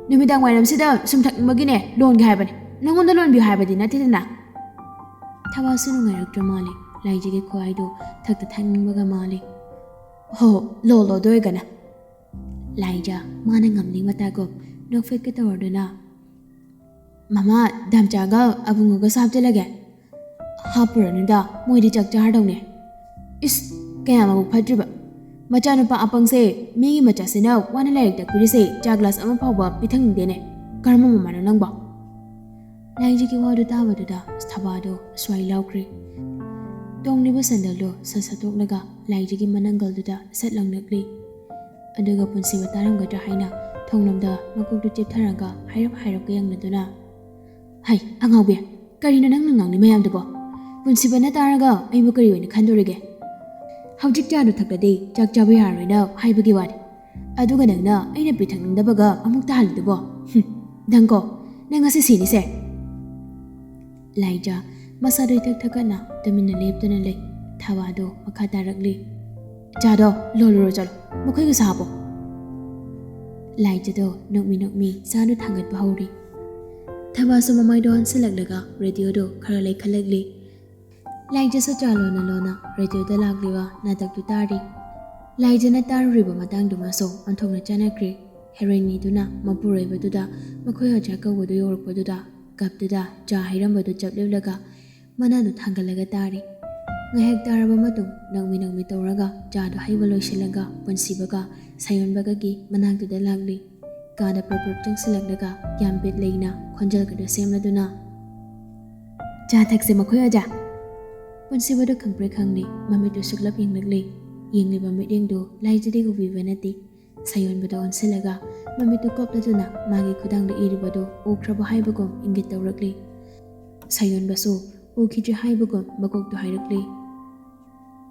ꯅꯨꯃꯤꯗꯥꯡ ꯋꯥꯏꯔꯝꯁꯤꯗ ꯁꯨꯝ ꯊꯛꯅꯤꯡꯕꯒꯤꯅꯦ ꯂꯣꯟꯒꯦ ꯍꯥꯏꯕꯅꯦ꯫ ꯅꯪꯉꯣꯟꯗ ꯂꯣꯟꯕꯤꯌꯨ ꯍꯥꯏꯕꯗꯤ ꯅꯠꯇꯦꯗꯅ꯫ ꯊꯕꯥꯁꯨ ꯅꯨꯡꯉꯥꯏꯔꯛꯇ꯭ꯔ ꯃꯥꯜꯂꯦ꯫ ꯂꯥꯏꯖꯒꯤ ꯈꯨꯍꯥꯏꯗꯣ ꯊꯛꯇ ꯊꯛꯅꯤꯡꯕꯒ ꯃꯥꯜꯂꯦ꯫ ꯍꯣ, ꯂꯣꯜꯂꯣ ꯑꯗꯨ ꯑꯣꯏꯔꯒꯅ꯫ ꯂꯥꯏꯖ ꯃꯥꯅ ꯉꯝꯅꯤ ꯃꯇꯥꯒꯨꯝ ꯅꯣꯛꯐꯦꯠꯀ ꯇꯧꯔꯗꯨꯅ, "ꯃꯃꯥ, ꯗꯥꯝꯆꯥꯒ ꯑꯕꯨꯡꯉꯣꯒꯁꯨ ꯍꯥꯞꯆꯤꯜꯂꯒꯦ?" "ꯍꯥꯞꯄꯨꯔꯅꯨꯗ, ꯃꯣꯏꯗꯤ ꯆꯥꯛ ꯆꯥꯔꯗꯧꯅꯦ꯫" "ꯏꯁ, ꯀꯌꯥꯝ ꯑꯃꯨꯛ ꯐꯠꯇ꯭ꯔꯤꯕ? ꯃꯆꯥꯅꯨꯄꯥ ꯑꯄꯪꯁꯦ, ꯃꯤꯒꯤ ꯃꯆꯥꯁꯤꯅ ꯋꯥꯅ ꯂꯥꯏꯔꯤꯛ ꯇꯥꯛꯄꯤꯔꯤꯁꯦ ꯆꯥ ꯒ꯭ꯂꯥꯁ ꯑꯃ ꯐꯥꯎꯕ ꯄꯤꯊꯛꯅꯤꯡꯗꯦꯅꯦ꯫ ꯀꯔꯝꯕ ꯃꯃꯥꯅꯣ ꯅꯪꯕꯣ?" ꯂꯥꯏꯖꯒꯤ ꯋꯥꯗꯨ ꯇꯥꯕꯗꯨꯗ ꯊꯕꯥꯗꯣ ꯁ꯭ꯋꯥꯏ ꯂꯥꯎꯈ꯭ꯔꯦ꯫ ꯇꯣꯡꯂꯤꯕ ꯁꯦꯟꯗꯜꯗꯣ ꯁꯠ ꯁꯠ ꯇꯣꯛꯂꯒ ꯂꯥꯏꯖꯒꯤ ꯃꯅꯪꯒꯜꯗꯨꯗ ꯁꯠ ꯂꯪꯂꯛꯂꯤ꯫ ꯑꯗꯨꯒ ꯄꯨꯟꯁꯤꯕ ꯇꯥꯔꯝꯒꯗ꯭ꯔꯥ ꯍꯥꯏꯅ ꯊꯣꯡꯂꯣꯝꯗ ꯃꯀꯣꯛꯇꯨ ꯆꯦꯞꯊꯔꯒ ꯍꯥꯏꯔꯞ ꯍꯥꯏꯔꯞꯀ ꯌꯦꯡꯂꯗꯨꯅ, "ꯍꯩ, ꯑꯉꯥꯎꯕꯤ, ꯀꯔꯤꯅꯣ ꯅꯪꯅ ꯉꯥꯡꯂꯤ ꯃꯌꯥꯝꯗꯨꯕꯣ? ꯄꯨꯟꯁꯤꯕꯅ ꯇꯥꯔꯒ ꯑꯩꯕꯨ ꯀꯔꯤ ꯑꯣꯏꯅ ꯈꯟꯗꯣꯔꯤꯒꯦ? ꯍꯧꯖꯤꯛ ꯆꯥꯗꯨ ꯊꯛꯂꯗꯤ ꯆꯥꯛ ꯆꯥꯕ ꯌꯥꯔꯣꯏꯅ ꯍꯥꯏꯕꯒꯤ ꯋꯥꯅꯤ꯫ ꯑꯗꯨꯒ ꯅꯪꯅ ꯑꯩꯅ ꯄꯤꯊꯛꯅꯤꯡꯗꯕꯒ ꯑꯃꯨꯛ ꯇꯥꯍꯜꯂꯤꯗꯨꯕꯣ? ꯍꯨꯝ, ꯅꯪꯀꯣ, ꯅꯪ ꯉꯁꯤ ꯁꯤꯅꯤꯁꯦ꯫" ꯂꯥꯏꯖ ꯃꯁꯥꯗꯣ ꯏꯊꯛ ꯊꯛꯀꯠꯅ ꯇꯨꯃꯤꯟꯅ ꯂꯦꯞꯇꯨꯅ ꯂꯩ꯫ ꯊꯕꯥꯗꯣ ꯃꯈꯥ ꯇꯥꯔꯛꯂꯤ꯫ "ꯆꯥꯗꯣ ꯂꯣꯜꯂꯨꯔꯣ ꯆꯠꯂꯣ, ꯃꯈꯣꯏꯒꯁꯨ ꯍꯥꯞꯄꯣ꯫" ꯂꯥꯏꯖꯗꯣ ꯅꯣꯛꯃꯤ ꯅꯣꯛꯃꯤ ꯆꯥꯗꯨ ꯊꯥꯡꯒꯠꯄ ꯍꯧꯔꯤ꯫ ꯊꯕꯥꯁꯨ ꯃꯃꯥꯏꯗꯣ ꯑꯣꯟꯁꯤꯜꯂꯛꯂꯒ ꯔꯦꯗꯤꯑꯣꯗꯣ ꯈꯔ ꯂꯩꯈꯠꯂꯛꯂꯤ꯫ ꯂꯥꯏꯖꯁꯨ ꯆꯥ ꯂꯣꯟꯅ ꯂꯣꯟꯅ ꯔꯦꯗꯤꯑꯣꯗ ꯂꯥꯛꯂꯤꯕ ꯅꯥꯇꯛꯇꯨ ꯇꯥꯔꯤ꯫ ꯂꯥꯏꯖꯅ ꯇꯥꯔꯨꯔꯤꯕ ꯃꯇꯥꯡꯗꯨꯃꯁꯨ ꯑꯣꯟꯊꯣꯛꯅ ꯆꯥꯟꯅꯈ꯭ꯔꯦ꯫ ꯍꯦꯔꯣꯏꯟꯅꯤꯗꯨꯅ ꯃꯄꯨꯔꯣꯏꯕꯗꯨꯗ ꯃꯈꯣꯏ ꯑꯣꯖꯥ ꯀꯧꯕꯗꯨ ꯌꯧꯔꯛꯄꯗꯨꯗ ꯀꯞꯇꯨꯗ ꯆꯥ ꯍꯩꯔꯝꯕꯗꯨ ꯆꯞ ꯂꯦꯞꯂꯒ ꯃꯅꯥꯗꯨ ꯊꯥꯡꯒꯠꯂꯒ ꯇꯥꯔꯤ꯫ ꯉꯥꯏꯍꯥꯛ ꯇꯥꯔꯕ ꯃꯇꯨꯡ ꯅꯧꯃꯤ ꯅꯧꯃꯤ ꯇꯧꯔꯒ ꯆꯥꯗꯨ ꯍꯩꯕ ꯂꯣꯏꯁꯤꯜꯂꯒ ꯄꯨꯟꯁꯤꯕꯒ ꯁꯥꯌꯣꯟꯕꯒꯒꯤ ꯃꯅꯥꯛꯇꯨꯗ ꯂꯥꯛꯂꯤ꯫ ꯀꯥꯗ ꯄ꯭ꯔꯞ ꯄ꯭ꯔꯞ ꯆꯪꯁꯤꯜꯂꯛꯂꯒ ꯌꯥꯝ ꯕꯤꯠ ꯂꯩꯅ ꯈꯣꯟꯖꯦꯜꯒꯗꯨ ꯁꯦꯝꯂꯗꯨꯅ, "ꯆꯥ ꯊꯛꯁꯦ ꯃꯈꯣꯏ ꯑꯣꯖꯥ꯫" ꯄꯨꯟꯁꯤꯕꯗꯨ ꯈꯪꯄ꯭ꯔꯦꯛ ꯈꯪꯂꯤ, ꯃꯃꯤꯠꯇꯨ ꯁꯨꯛꯂꯞ ꯌꯦꯡꯂꯛꯂꯤ꯫ ꯌꯦꯡꯂꯤꯕ ꯃꯤꯠꯌꯦꯡꯗꯨ ꯂꯥꯏꯖꯗꯤ ꯎꯕꯤꯕ ꯅꯠꯇꯦ꯫ ꯁꯥꯌꯣꯟꯕꯗ ꯑꯣꯟꯁꯤꯜꯂꯒ ꯃꯃꯤꯠꯇꯨ ꯀꯣꯞꯂꯗꯨꯅ ꯃꯥꯒꯤ ꯈꯨꯗꯥꯡꯗ ꯏꯔꯤꯕꯗꯨ ꯎꯈ꯭ꯔꯕ ꯍꯥꯏꯕꯒꯨꯝ ꯏꯪꯒꯤꯠ ꯇꯧꯔꯛꯂꯤ꯫ ꯁꯥꯌꯣꯟꯕꯁꯨ ꯎꯈꯤꯗ꯭ꯔꯤ ꯍꯥꯏꯕꯒꯨꯝ ꯃꯀꯣꯛꯇꯨ ꯍꯥꯏꯔꯛꯂꯤ꯫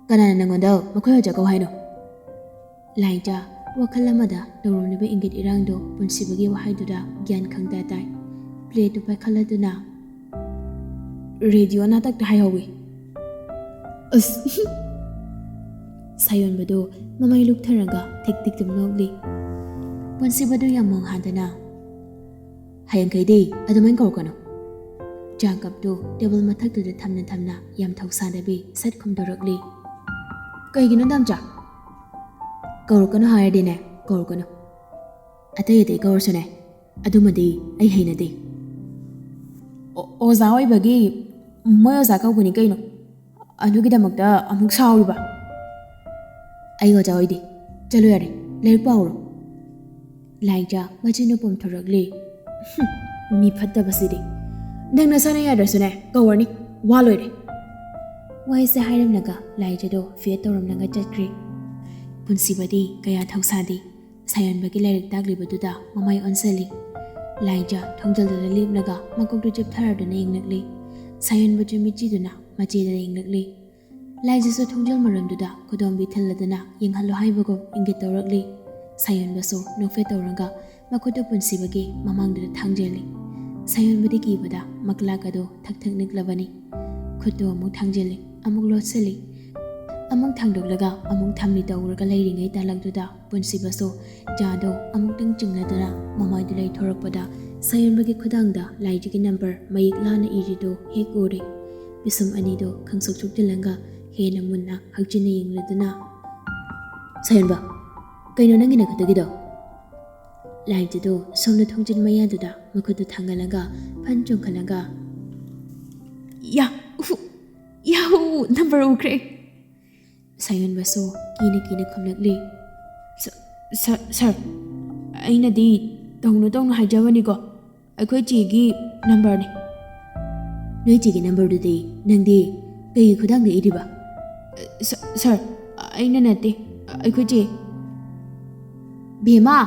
"ꯀꯅꯥꯅ ꯅꯪꯉꯣꯟꯗ ꯃꯈꯣꯏ ꯑꯣꯖꯥ ꯀꯧ ꯍꯥꯏꯅꯣ?" ꯂꯥꯏꯖ ꯋꯥꯈꯜ ꯑꯃꯗ ꯇꯧꯔꯝꯂꯤꯕ ꯏꯪꯒꯤꯠ ꯏꯔꯥꯡꯗꯣ ꯄꯨꯟꯁꯤꯕꯒꯤ ꯋꯥꯍꯩꯗꯨꯗ ꯒ꯭ꯌꯥꯟ ꯈꯪꯇꯥ ꯇꯥꯏ꯫ ꯄ꯭ꯂꯦꯠꯇꯨ ꯄꯥꯏꯈꯠꯂꯗꯨꯅ, "ꯔꯦꯗꯤꯑꯣ ꯅꯥꯇꯛꯇ ꯍꯥꯏꯍꯧꯋꯤ꯫" ꯑꯁ! ꯁꯥꯌꯣꯟꯕꯗꯨ ꯃꯃꯥꯏ ꯂꯨꯛꯊꯔꯒ ꯊꯤꯛ ꯊꯤꯛꯇꯨꯝ ꯅꯣꯛꯂꯤ꯫ ꯄꯨꯟꯁꯤꯕꯗꯨ ꯌꯥꯝ ꯃꯣꯡ ꯍꯥꯗꯅ, "ꯍꯌꯦꯡꯈꯩꯗꯤ ꯑꯗꯨꯃꯥꯏꯅ ꯀꯧꯔꯛꯀꯅꯨ꯫" ꯆꯥ ꯀꯞꯇꯨ ꯇꯦꯕꯜ ꯃꯊꯛꯇꯨꯗ ꯊꯝꯅ ꯊꯝꯅ ꯌꯥꯝ ꯊꯧꯁꯥꯗꯕꯤ ꯁꯠ ꯈꯨꯝꯗꯣꯔꯛꯂꯤ꯫ "ꯀꯩꯒꯤꯅꯣ ꯗꯥꯝꯆꯥ?" "ꯀꯧꯔꯛꯀꯅꯨ ꯍꯥꯏꯔꯗꯤꯅꯦ, ꯀꯧꯔꯛꯀꯅꯨ꯫ ꯑꯇꯩ ꯑꯇꯩ ꯀꯧꯔꯁꯨꯅꯦ, ꯑꯗꯨꯃꯗꯤ ꯑꯩ ꯍꯩꯅꯗꯦ꯫" "ꯑꯣ-, ꯑꯣꯖꯥ ꯑꯣꯏꯕꯒꯤ ꯃꯣꯏ ꯑꯣꯖꯥ ꯀꯧꯕꯅꯤ ꯀꯩꯅꯣ, ꯑꯗꯨꯒꯤꯗꯃꯛꯇ ꯑꯃꯨꯛ ꯁꯥꯎꯔꯤꯕ?" "ꯑꯩ ꯑꯣꯖꯥ ꯑꯣꯏꯗꯦ꯫ ꯆꯠꯂꯣ ꯌꯥꯔꯦ, ꯂꯥꯏꯔꯤꯛ ꯄꯥꯎꯔꯣ꯫" ꯂꯥꯏꯖꯥ ꯃꯆꯤꯟꯅ ꯄꯣꯝꯊꯣꯔꯛꯂꯤ꯫ "ꯍꯨꯝ, ꯃꯤ ꯐꯠꯇꯕꯁꯤꯗꯤ꯫ ꯅꯪ ꯅꯁꯥꯅ ꯌꯥꯗ꯭ꯔꯁꯨꯅꯦ, ꯀꯧꯔꯅꯤ꯫ ꯋꯥ ꯂꯣꯏꯔꯦ꯫" ꯋꯥꯍꯩꯁꯦ ꯍꯥꯏꯔꯝꯂꯒ ꯂꯥꯏꯖꯥꯗꯣ ꯐꯦꯠ ꯇꯧꯔꯝꯂꯒ ꯆꯠꯈ꯭ꯔꯦ꯫ ꯄꯨꯟꯁꯤꯕꯗꯤ ꯀꯌꯥ ꯊꯧꯁꯥꯗꯦ꯫ ꯁꯥꯌꯣꯟꯕꯒꯤ ꯂꯥꯏꯔꯤꯛ ꯇꯥꯛꯂꯤꯕꯗꯨꯗ ꯃꯃꯥꯏ ꯑꯣꯟꯁꯤꯜꯂꯤ꯫ ꯂꯥꯏꯖꯥ ꯊꯣꯡꯖꯜꯗꯨꯗ ꯂꯦꯞꯂꯒ ꯃꯀꯣꯛꯇꯨ ꯆꯤꯞꯊꯔꯗꯨꯅ ꯌꯦꯡꯂꯛꯂꯤ꯫ ꯁꯥꯌꯣꯟꯕꯁꯨ ꯃꯤꯠꯆꯤꯗꯨꯅ ꯃꯆꯦꯗ ꯌꯦꯡꯂꯛꯂꯤ꯫ ꯂꯥꯏꯖꯥꯁꯨ ꯊꯣꯡꯖꯜ ꯃꯔꯣꯝꯗꯨꯗ ꯈꯨꯗꯣꯝꯕꯤ ꯊꯤꯜꯂꯗꯨꯅ ꯌꯦꯡꯍꯜꯂꯨ ꯍꯥꯏꯕꯒꯨꯝ ꯏꯪꯒꯤꯠ ꯇꯧꯔꯛꯂꯤ꯫ ꯁꯥꯌꯣꯟꯕꯁꯨ ꯅꯣꯛꯐꯦꯠ ꯇꯧꯔꯒ ꯃꯈꯨꯠꯇꯨ ꯄꯨꯟꯁꯤꯕꯒꯤ ꯃꯃꯥꯡꯗꯨꯗ ꯊꯥꯡꯖꯜꯂꯤ꯫ ꯁꯥꯌꯣꯟꯕꯗꯤ ꯀꯤꯕꯗ ꯃꯀ꯭ꯂꯥꯛ ꯑꯗꯨ ꯊꯛ ꯊꯛ ꯅꯤꯛꯂꯕꯅꯤ꯫ ꯈꯨꯠꯇꯨ ꯑꯃꯨꯛ ꯊꯥꯡꯖꯜꯂꯤ, ꯑꯃꯨꯛ ꯂꯣꯠꯁꯤꯜꯂꯤ, ꯑꯃꯨꯛ ꯊꯥꯡꯗꯣꯛꯂꯒ ꯑꯃꯨꯛ ꯊꯝꯂꯤ ꯇꯧꯔꯒ ꯂꯩꯔꯤꯉꯩ ꯇꯥꯂꯛꯇꯨꯗ ꯄꯨꯟꯁꯤꯕꯁꯨ ꯆꯥꯗꯣ ꯑꯃꯨꯛꯇꯪ ꯆꯤꯡꯅꯗꯨꯅ ꯃꯃꯥꯏꯗꯨ ꯂꯩꯊꯣꯔꯛꯄꯗ ꯁꯥꯌꯣꯟꯕꯒꯤ ꯈꯨꯗꯥꯡꯗ ꯂꯥꯏꯖꯥꯒꯤ ꯅꯝꯕꯔ ꯃꯌꯦꯛ ꯂꯥꯅ ꯏꯔꯤꯗꯨ ꯍꯦꯛ ꯎꯔꯦ꯫ ꯄꯤꯁꯨꯝ ꯑꯅꯤꯗꯨ ꯈꯪꯁꯨꯛ ꯁꯨꯛꯆꯤꯜꯂꯒ ꯍꯦꯟꯅ ꯃꯨꯟꯅ ꯍꯛꯆꯤꯟꯅ ꯌꯦꯡꯂꯗꯨꯅ, "ꯁꯥꯌꯣꯟꯕ, ꯀꯩꯅꯣ ꯅꯪꯒꯤ ꯅꯈꯨꯠꯇꯒꯤꯗꯣ?" ꯂꯥꯏꯖꯥꯗꯨ ꯁꯣꯝꯗ ꯊꯣꯡꯖꯤꯟ ꯃꯌꯥꯗꯨꯗ ꯃꯈꯨꯠꯇꯨ ꯊꯥꯡꯒꯠꯂꯒ ꯐꯟ ꯆꯣꯡꯈꯠꯂꯒ, "ꯌꯥ! ꯎꯐꯨ! ꯌꯥꯍꯨ! ꯅꯝꯕꯔ ꯎꯈ꯭ꯔꯦ!" ꯁꯥꯌꯣꯟꯕꯁꯨ ꯀꯤꯅ ꯀꯤꯅ ꯈꯨꯝꯂꯛꯂꯤ꯫ "ꯁ-, ꯁ-, ꯁꯥꯔ, ꯑꯩꯅꯗꯤ ꯇꯧꯅꯨ ꯇꯧꯅꯨ ꯍꯥꯏꯖꯕꯅꯤꯀꯣ꯫ ꯑꯩꯈꯣꯏ ꯆꯦꯒꯤ ꯅꯝꯕꯔꯅꯤ꯫" "ꯅꯣꯏ ꯆꯦꯒꯤ ꯅꯝꯕꯔꯗꯨꯗꯤ ꯅꯪꯗꯤ ꯀꯩꯒꯤ ꯈꯨꯗꯥꯡꯗ ꯏꯔꯤꯕ?" "ꯁ-, ꯁꯥꯔ, ꯑꯩꯅ ꯅꯠꯇꯦ, ꯑꯩꯈꯣꯏ ꯆꯦ꯫" "ꯚꯦꯃꯥ!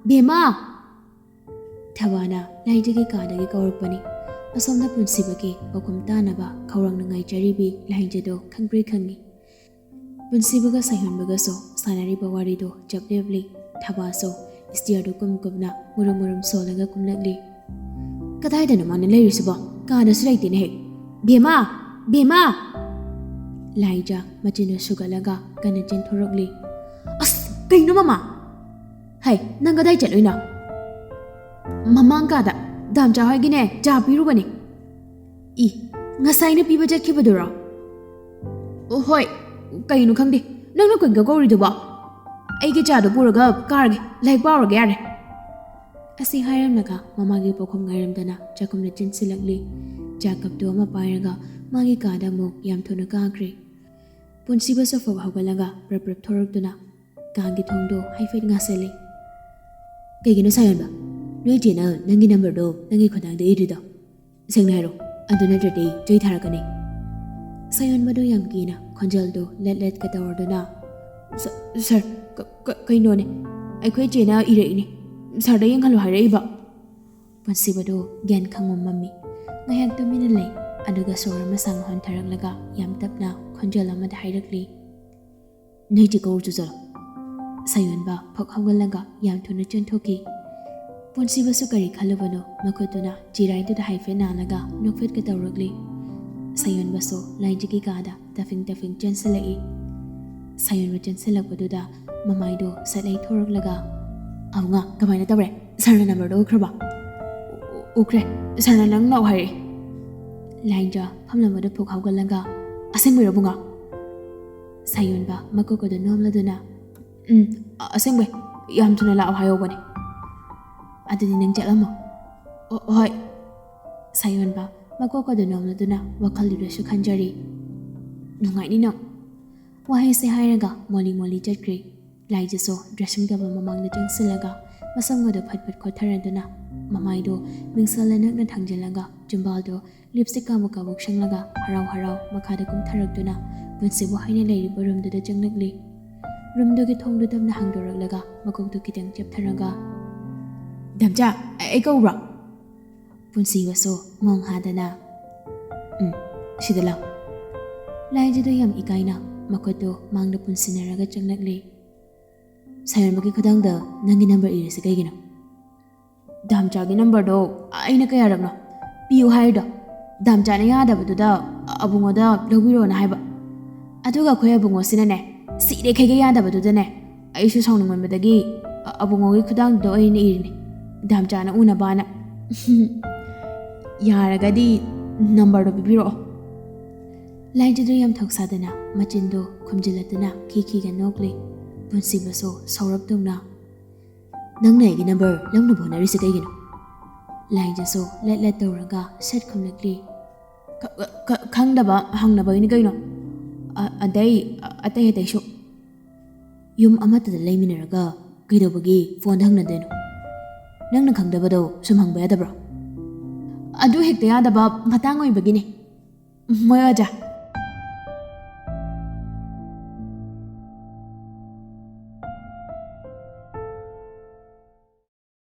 ꯚꯦꯃꯥ!" ꯊꯕꯥꯅ ꯂꯥꯏꯖꯥꯒꯤ ꯀꯥꯗꯒꯤ ꯀꯧꯔꯛꯄꯅꯤ꯫ ꯑꯁꯣꯝꯗ ꯄꯨꯟꯁꯤꯕꯒꯤ ꯄꯥꯎꯈꯨꯝ ꯇꯥꯅꯕ ꯈꯧꯔꯥꯡꯅ ꯉꯥꯏꯖꯔꯤꯕꯤ ꯂꯥꯏꯖꯥꯗꯣ ꯈꯪꯄ꯭ꯔꯦꯛ ꯈꯪꯉꯤ꯫ ꯄꯨꯟꯁꯤꯕꯒ ꯁꯥꯌꯣꯟꯕꯒꯁꯨ ꯁꯥꯟꯅꯔꯤꯕ ꯋꯥꯔꯤꯗꯣ ꯆꯞ ꯂꯦꯞꯂꯤ꯫ ꯊꯕꯥꯁꯨ ꯁ꯭ꯇꯤꯌꯔꯗꯨ ꯀꯨꯝ ꯀꯨꯝꯅ ꯃꯨꯔꯨꯝ ꯃꯨꯔꯨꯝ ꯁꯣꯜꯂꯒ ꯀꯨꯝꯂꯛꯂꯤ꯫ "ꯀꯗꯥꯏꯗꯅꯣ ꯃꯥꯅ ꯂꯩꯔꯤꯁꯤꯕꯣ? ꯀꯥꯗꯁꯨ ꯂꯩꯇꯦꯅꯦꯍꯦ꯫ ꯕꯦꯝꯃ! ꯕꯦꯝꯃ!" ꯂꯥꯏꯖ ꯃꯆꯤꯟꯗꯨ ꯁꯨꯒꯠꯂꯒ ꯀꯟꯅ ꯆꯦꯟꯊꯣꯔꯛꯂꯤ꯫ "ꯑꯁ, ꯀꯩꯅꯣ ꯃꯃꯥ? ꯍꯩ, ꯅꯪ ꯀꯗꯥꯏ ꯆꯠꯂꯨꯏꯅꯣ?" "ꯃꯃꯥꯡ ꯀꯥꯗ ꯗꯥꯝꯆꯥ ꯍꯣꯏꯒꯤꯅꯦ ꯆꯥ ꯄꯤꯔꯨꯕꯅꯦ꯫" "ꯏ, ꯉꯁꯥꯏꯅ ꯄꯤꯕ ꯆꯠꯈꯤꯕꯗꯨꯔꯣ?" "ꯑꯣ, ꯍꯣꯏ꯫ ꯀꯩꯅꯣ ꯈꯪꯗꯦ, ꯅꯪꯅ ꯀꯣꯏꯟꯒ ꯀꯧꯔꯤꯗꯨꯕꯣ? ꯑꯩꯒꯤ ꯆꯥꯗꯣ ꯄꯨꯔꯒ ꯀꯥꯔꯒꯦ, ꯂꯥꯏꯔꯤꯛ ꯄꯥꯎꯔꯒꯦ ꯌꯥꯔꯦ꯫" ꯑꯁꯤ ꯍꯥꯏꯔꯝꯂꯒ ꯃꯃꯥꯒꯤ ꯄꯣꯛꯐꯝ ꯉꯥꯏꯔꯝꯗꯅ ꯆꯥꯛꯈꯨꯝꯗ ꯆꯦꯟꯁꯤꯜꯂꯛꯂꯤ꯫ ꯆꯥ ꯀꯞꯇꯨ ꯑꯃ ꯄꯥꯏꯔꯒ ꯃꯥꯒꯤ ꯀꯥꯗ ꯑꯃꯨꯛ ꯌꯥꯝ ꯊꯨꯅ ꯀꯥꯈ꯭ꯔꯦ꯫ ꯄꯨꯟꯁꯤꯕꯁꯨ ꯐꯨꯛ ꯍꯧꯒꯠꯂꯒ ꯄ꯭ꯔꯞ ꯄ꯭ꯔꯞ ꯊꯣꯔꯛꯇꯨꯅ ꯀꯥꯒꯤ ꯊꯣꯡꯗꯣ ꯍꯥꯏꯐꯦꯠ ꯉꯥꯁꯤꯜꯂꯤ꯫ "ꯀꯩꯒꯤꯅꯣ ꯁꯥꯌꯣꯟꯕ? ꯅꯣꯏ ꯆꯦꯅ ꯅꯪꯒꯤ ꯅꯝꯕꯔꯗꯣ ꯅꯪꯒꯤ ꯈꯨꯗꯥꯡꯗ ꯏꯔꯤꯗꯣ? ꯁꯦꯡꯅ ꯍꯥꯏꯔꯣ, ꯑꯗꯨ ꯅꯠꯇ꯭ꯔꯗꯤ ꯆꯩ ꯊꯥꯔꯛꯀꯅꯤ꯫" ꯁꯥꯌꯣꯟꯕꯗꯨ ꯌꯥꯝ ꯀꯤꯅ ꯈꯣꯟꯖꯦꯜꯗꯨ ꯂꯦꯠ ꯂꯦꯠꯀ ꯇꯧꯔꯗꯨꯅ, "ꯁ-, ꯁꯥꯔ, ꯀ-, ꯀ-, ꯀꯩꯅꯣꯅꯦ, ꯑꯩꯈꯣꯏ ꯆꯦꯅ ꯏꯔꯛꯏꯅꯦ, ꯁꯥꯔꯗ ꯌꯦꯡꯍꯜꯂꯨ ꯍꯥꯏꯔꯛꯏꯕ꯫" ꯄꯨꯟꯁꯤꯕꯗꯨ ꯒ꯭ꯌꯥꯟ ꯈꯪꯉꯝ ꯃꯝꯃꯤ꯫ ꯉꯥꯏꯍꯥꯛ ꯇꯨꯃꯤꯟꯅ ꯂꯩ, ꯑꯗꯨꯒ ꯁꯣꯔ ꯑꯃ ꯁꯥꯡꯅ ꯍꯣꯟꯊꯔꯛꯂꯒ ꯌꯥꯝ ꯇꯞꯅ ꯈꯣꯟꯖꯦꯜ ꯑꯃꯗ ꯍꯥꯏꯔꯛꯂꯤ, "ꯅꯣꯏ ꯆꯦ ꯀꯧꯔꯨꯆꯣ ꯆꯠꯂꯣ꯫" ꯁꯥꯌꯣꯟꯕ ꯐꯛ ꯍꯧꯒꯠꯂꯒ ꯌꯥꯝ ꯊꯨꯅ ꯆꯦꯟꯊꯣꯛꯈꯤ꯫ ꯄꯨꯟꯁꯤꯕꯁꯨ ꯀꯔꯤ ꯈꯜꯂꯨꯕꯅꯣ, ꯃꯈꯨꯠꯇꯨꯅ ꯆꯤꯔꯥꯏꯗꯨꯗ ꯍꯥꯏꯐꯦꯠ ꯅꯥꯜꯂꯒ ꯅꯣꯛꯐꯦꯠꯀ ꯇꯧꯔꯛꯂꯤ꯫ ꯁꯥꯌꯣꯟꯕꯁꯨ ꯂꯥꯏꯖꯒꯤ ꯀꯥꯗ ꯇꯐꯤꯡ ꯇꯐꯤꯡ ꯆꯦꯟꯁꯤꯜꯂꯛꯏ꯫ ꯁꯥꯌꯣꯟꯕ ꯆꯦꯟꯁꯤꯜꯂꯛꯄꯗꯨꯗ ꯃꯃꯥꯏꯗꯣ ꯁꯠ ꯂꯩꯊꯣꯔꯛꯂꯒ, "ꯑꯕꯨꯡꯉꯣ, ꯀꯃꯥꯏꯅ ꯇꯧꯔꯦ? ꯁꯥꯔꯅ ꯅꯝꯕꯔꯗꯣ ꯎꯈ꯭ꯔꯕ?" "ꯎ-, ꯎꯈ꯭ꯔꯦ꯫ ꯁꯥꯔꯅ ꯅꯪ ꯂꯥꯛꯑꯣ ꯍꯥꯏꯔꯛꯑꯦ꯫" ꯂꯥꯏꯖ ꯐꯝꯂꯝꯕꯗ ꯐꯨꯛ ꯍꯧꯒꯠꯂꯒ, "ꯑꯁꯦꯡꯕꯩꯔꯣ ꯑꯕꯨꯡꯉꯣ?" ꯁꯥꯌꯣꯟꯕ ꯃꯀꯣꯛ ꯑꯗꯨ ꯅꯣꯝꯂꯗꯨꯅ, "ꯎꯝ, ꯑ-, ꯑꯁꯦꯡꯕꯩ꯫ ꯌꯥꯝ ꯊꯨꯅ ꯂꯥꯛꯑꯣ ꯍꯥꯏꯍꯧꯕꯅꯦ꯫" "ꯑꯗꯨꯗꯤ ꯅꯪ ꯆꯠꯂꯝꯃꯣ꯫" "ꯑꯣ, ꯍꯣꯏ꯫" ꯁꯥꯌꯣꯟꯕ ꯃꯀꯣꯛ ꯑꯗꯨ ꯅꯣꯝꯂꯗꯨꯅ ꯋꯥꯈꯜꯗꯨꯗꯁꯨ ꯈꯟꯖꯔꯤ, "ꯅꯨꯡꯉꯥꯏꯅꯤ ꯅꯪ꯫" ꯋꯥꯍꯩꯁꯦ ꯍꯥꯏꯔꯒ ꯃꯣꯂꯤ ꯃꯣꯂꯤ ꯆꯠꯈ꯭ꯔꯦ꯫ ꯂꯥꯏꯖꯁꯨ dressing table ꯃꯃꯥꯡꯗ ꯆꯪꯁꯤꯜꯂꯒ ꯃꯁꯝꯒꯗꯣ ꯐꯠ ꯐꯠ ꯈꯣꯠꯊꯔꯗꯨꯅ ꯃꯃꯥꯏꯗꯣ ꯃꯤꯡꯁꯦꯜꯅ ꯅꯛꯅ ꯊꯥꯡꯖꯤꯜꯂꯒ ꯆꯤꯝꯕꯥꯜꯗꯣ lipstick ꯀꯥꯕꯨꯛ ꯀꯥꯕꯨꯛ ꯁꯪꯂꯒ ꯍꯔꯥꯎ ꯍꯔꯥꯎ ꯃꯈꯥꯗ ꯀꯨꯝꯊꯔꯛꯇꯨꯅ ꯄꯨꯟꯁꯤꯕꯨ ꯍꯥꯏꯅ ꯂꯩꯔꯤꯕ roomꯗꯨꯗ ꯆꯪꯂꯛꯂꯤ꯫ Roomꯗꯨꯒꯤ ꯊꯣꯡꯗꯨ ꯇꯞꯅ ꯍꯥꯡꯗꯣꯔꯛꯂꯒ ꯃꯀꯣꯛꯇꯨ ꯈꯤꯇꯪ ꯆꯦꯞꯊꯔꯒ, "ꯗꯥꯝꯆꯥ, ꯑꯩ ꯀꯧꯕ꯭ꯔꯣ?" ꯄꯨꯟꯁꯤꯕꯁꯨ ꯃꯣꯡ ꯍꯥꯗꯅ, "ꯎꯝ, ꯁꯤꯗ ꯂꯥꯎ꯫" ꯂꯥꯏꯖꯗꯨ ꯌꯥꯝ ꯏꯀꯥꯏꯅ ꯃꯈꯨꯠꯇꯨ ꯃꯥꯡꯗ ꯄꯨꯟꯁꯤꯟꯅꯔꯒ ꯆꯪꯂꯛꯂꯤ꯫ "ꯁꯥꯌꯣꯟꯕꯒꯤ ꯈꯨꯗꯥꯡꯗ ꯅꯪꯒꯤ number ꯏꯔꯤꯁꯤ ꯀꯩꯒꯤꯅꯣ?" ꯗꯥꯝꯆꯥꯒꯤ ꯅꯝꯕꯔꯗꯣ ꯑꯩꯅ ꯀꯌꯥꯔꯛꯅꯣ ꯄꯤꯌꯨ ꯍꯥꯏꯔꯤꯗꯣ? ꯗꯥꯝꯆꯥꯅ ꯌꯥꯗꯕꯗꯨꯗ ꯑꯕꯨꯡꯉꯣꯗ ꯂꯧꯕꯤꯔꯣꯅ ꯍꯥꯏꯕ꯫ ꯑꯗꯨꯒ ꯑꯩꯈꯣꯏ ꯑꯕꯨꯡꯉꯣꯁꯤꯅꯅꯦ, ꯁꯤꯔꯦꯈꯩꯒ ꯌꯥꯗꯕꯗꯨꯗꯅꯦ, ꯑꯩꯁꯨ ꯁꯥꯎꯅꯤꯡꯃꯟꯕꯗꯒꯤ ꯑ-, ꯑꯕꯨꯡꯉꯣꯒꯤ ꯈꯨꯗꯥꯡꯗꯨꯗ ꯑꯣꯏꯅ ꯏꯔꯤꯅꯦ, ꯗꯥꯝꯆꯥꯅ ꯎꯅꯕꯅ꯫ ꯌꯥꯔꯒꯗꯤ ꯅꯝꯕꯔꯗꯣ ꯄꯤꯕꯤꯔꯛꯑꯣ꯫ ꯂꯥꯏꯖꯗꯨ ꯌꯥꯝ ꯊꯧꯁꯥꯗꯅ ꯃꯆꯤꯟꯗꯣ ꯈꯨꯝꯖꯤꯜꯂꯗꯨꯅ ꯈꯤꯈꯤꯒ ꯅꯣꯛꯂꯤ꯫ ꯄꯨꯟꯁꯤꯕꯁꯨ ꯁꯧꯔꯞ ꯇꯧꯅ, "ꯅꯪꯅ ꯑꯩꯒꯤ ꯅꯝꯕꯔ ꯂꯧꯅꯕ ꯍꯣꯠꯅꯔꯤꯁꯤ ꯀꯩꯒꯤꯅꯣ?" ꯂꯥꯏꯖꯁꯨ ꯂꯦꯠ ꯂꯦꯠ ꯇꯧꯔꯒ ꯁꯠ ꯈꯨꯝꯂꯛꯂꯤ꯫ "ꯈ-, ꯈ-, ꯈꯪꯗꯕ ꯍꯪꯅꯕꯒꯤꯅꯤ ꯀꯩꯅꯣ꯫ ꯑ-, ꯑꯗꯩ, ꯑ-, ꯑꯇꯩ ꯑꯇꯩꯁꯨ꯫ ꯌꯨꯝ ꯑꯃꯠꯇꯗ ꯂꯩꯃꯤꯟꯅꯔꯒ ꯀꯩꯗꯧꯕꯒꯤ ꯐꯣꯟꯗ ꯍꯪꯅꯗꯣꯏꯅꯣ? ꯅꯪꯅ ꯈꯪꯗꯕꯗꯣ ꯁꯨꯝ ꯍꯪꯕ ꯌꯥꯗꯕ꯭ꯔꯣ?" "ꯑꯗꯨ ꯍꯦꯛꯇ ꯌꯥꯗꯕ ꯃꯇꯥꯡ ꯑꯣꯏꯕꯒꯤꯅꯦ꯫ ꯃꯣꯏ ꯑꯣꯖꯥ,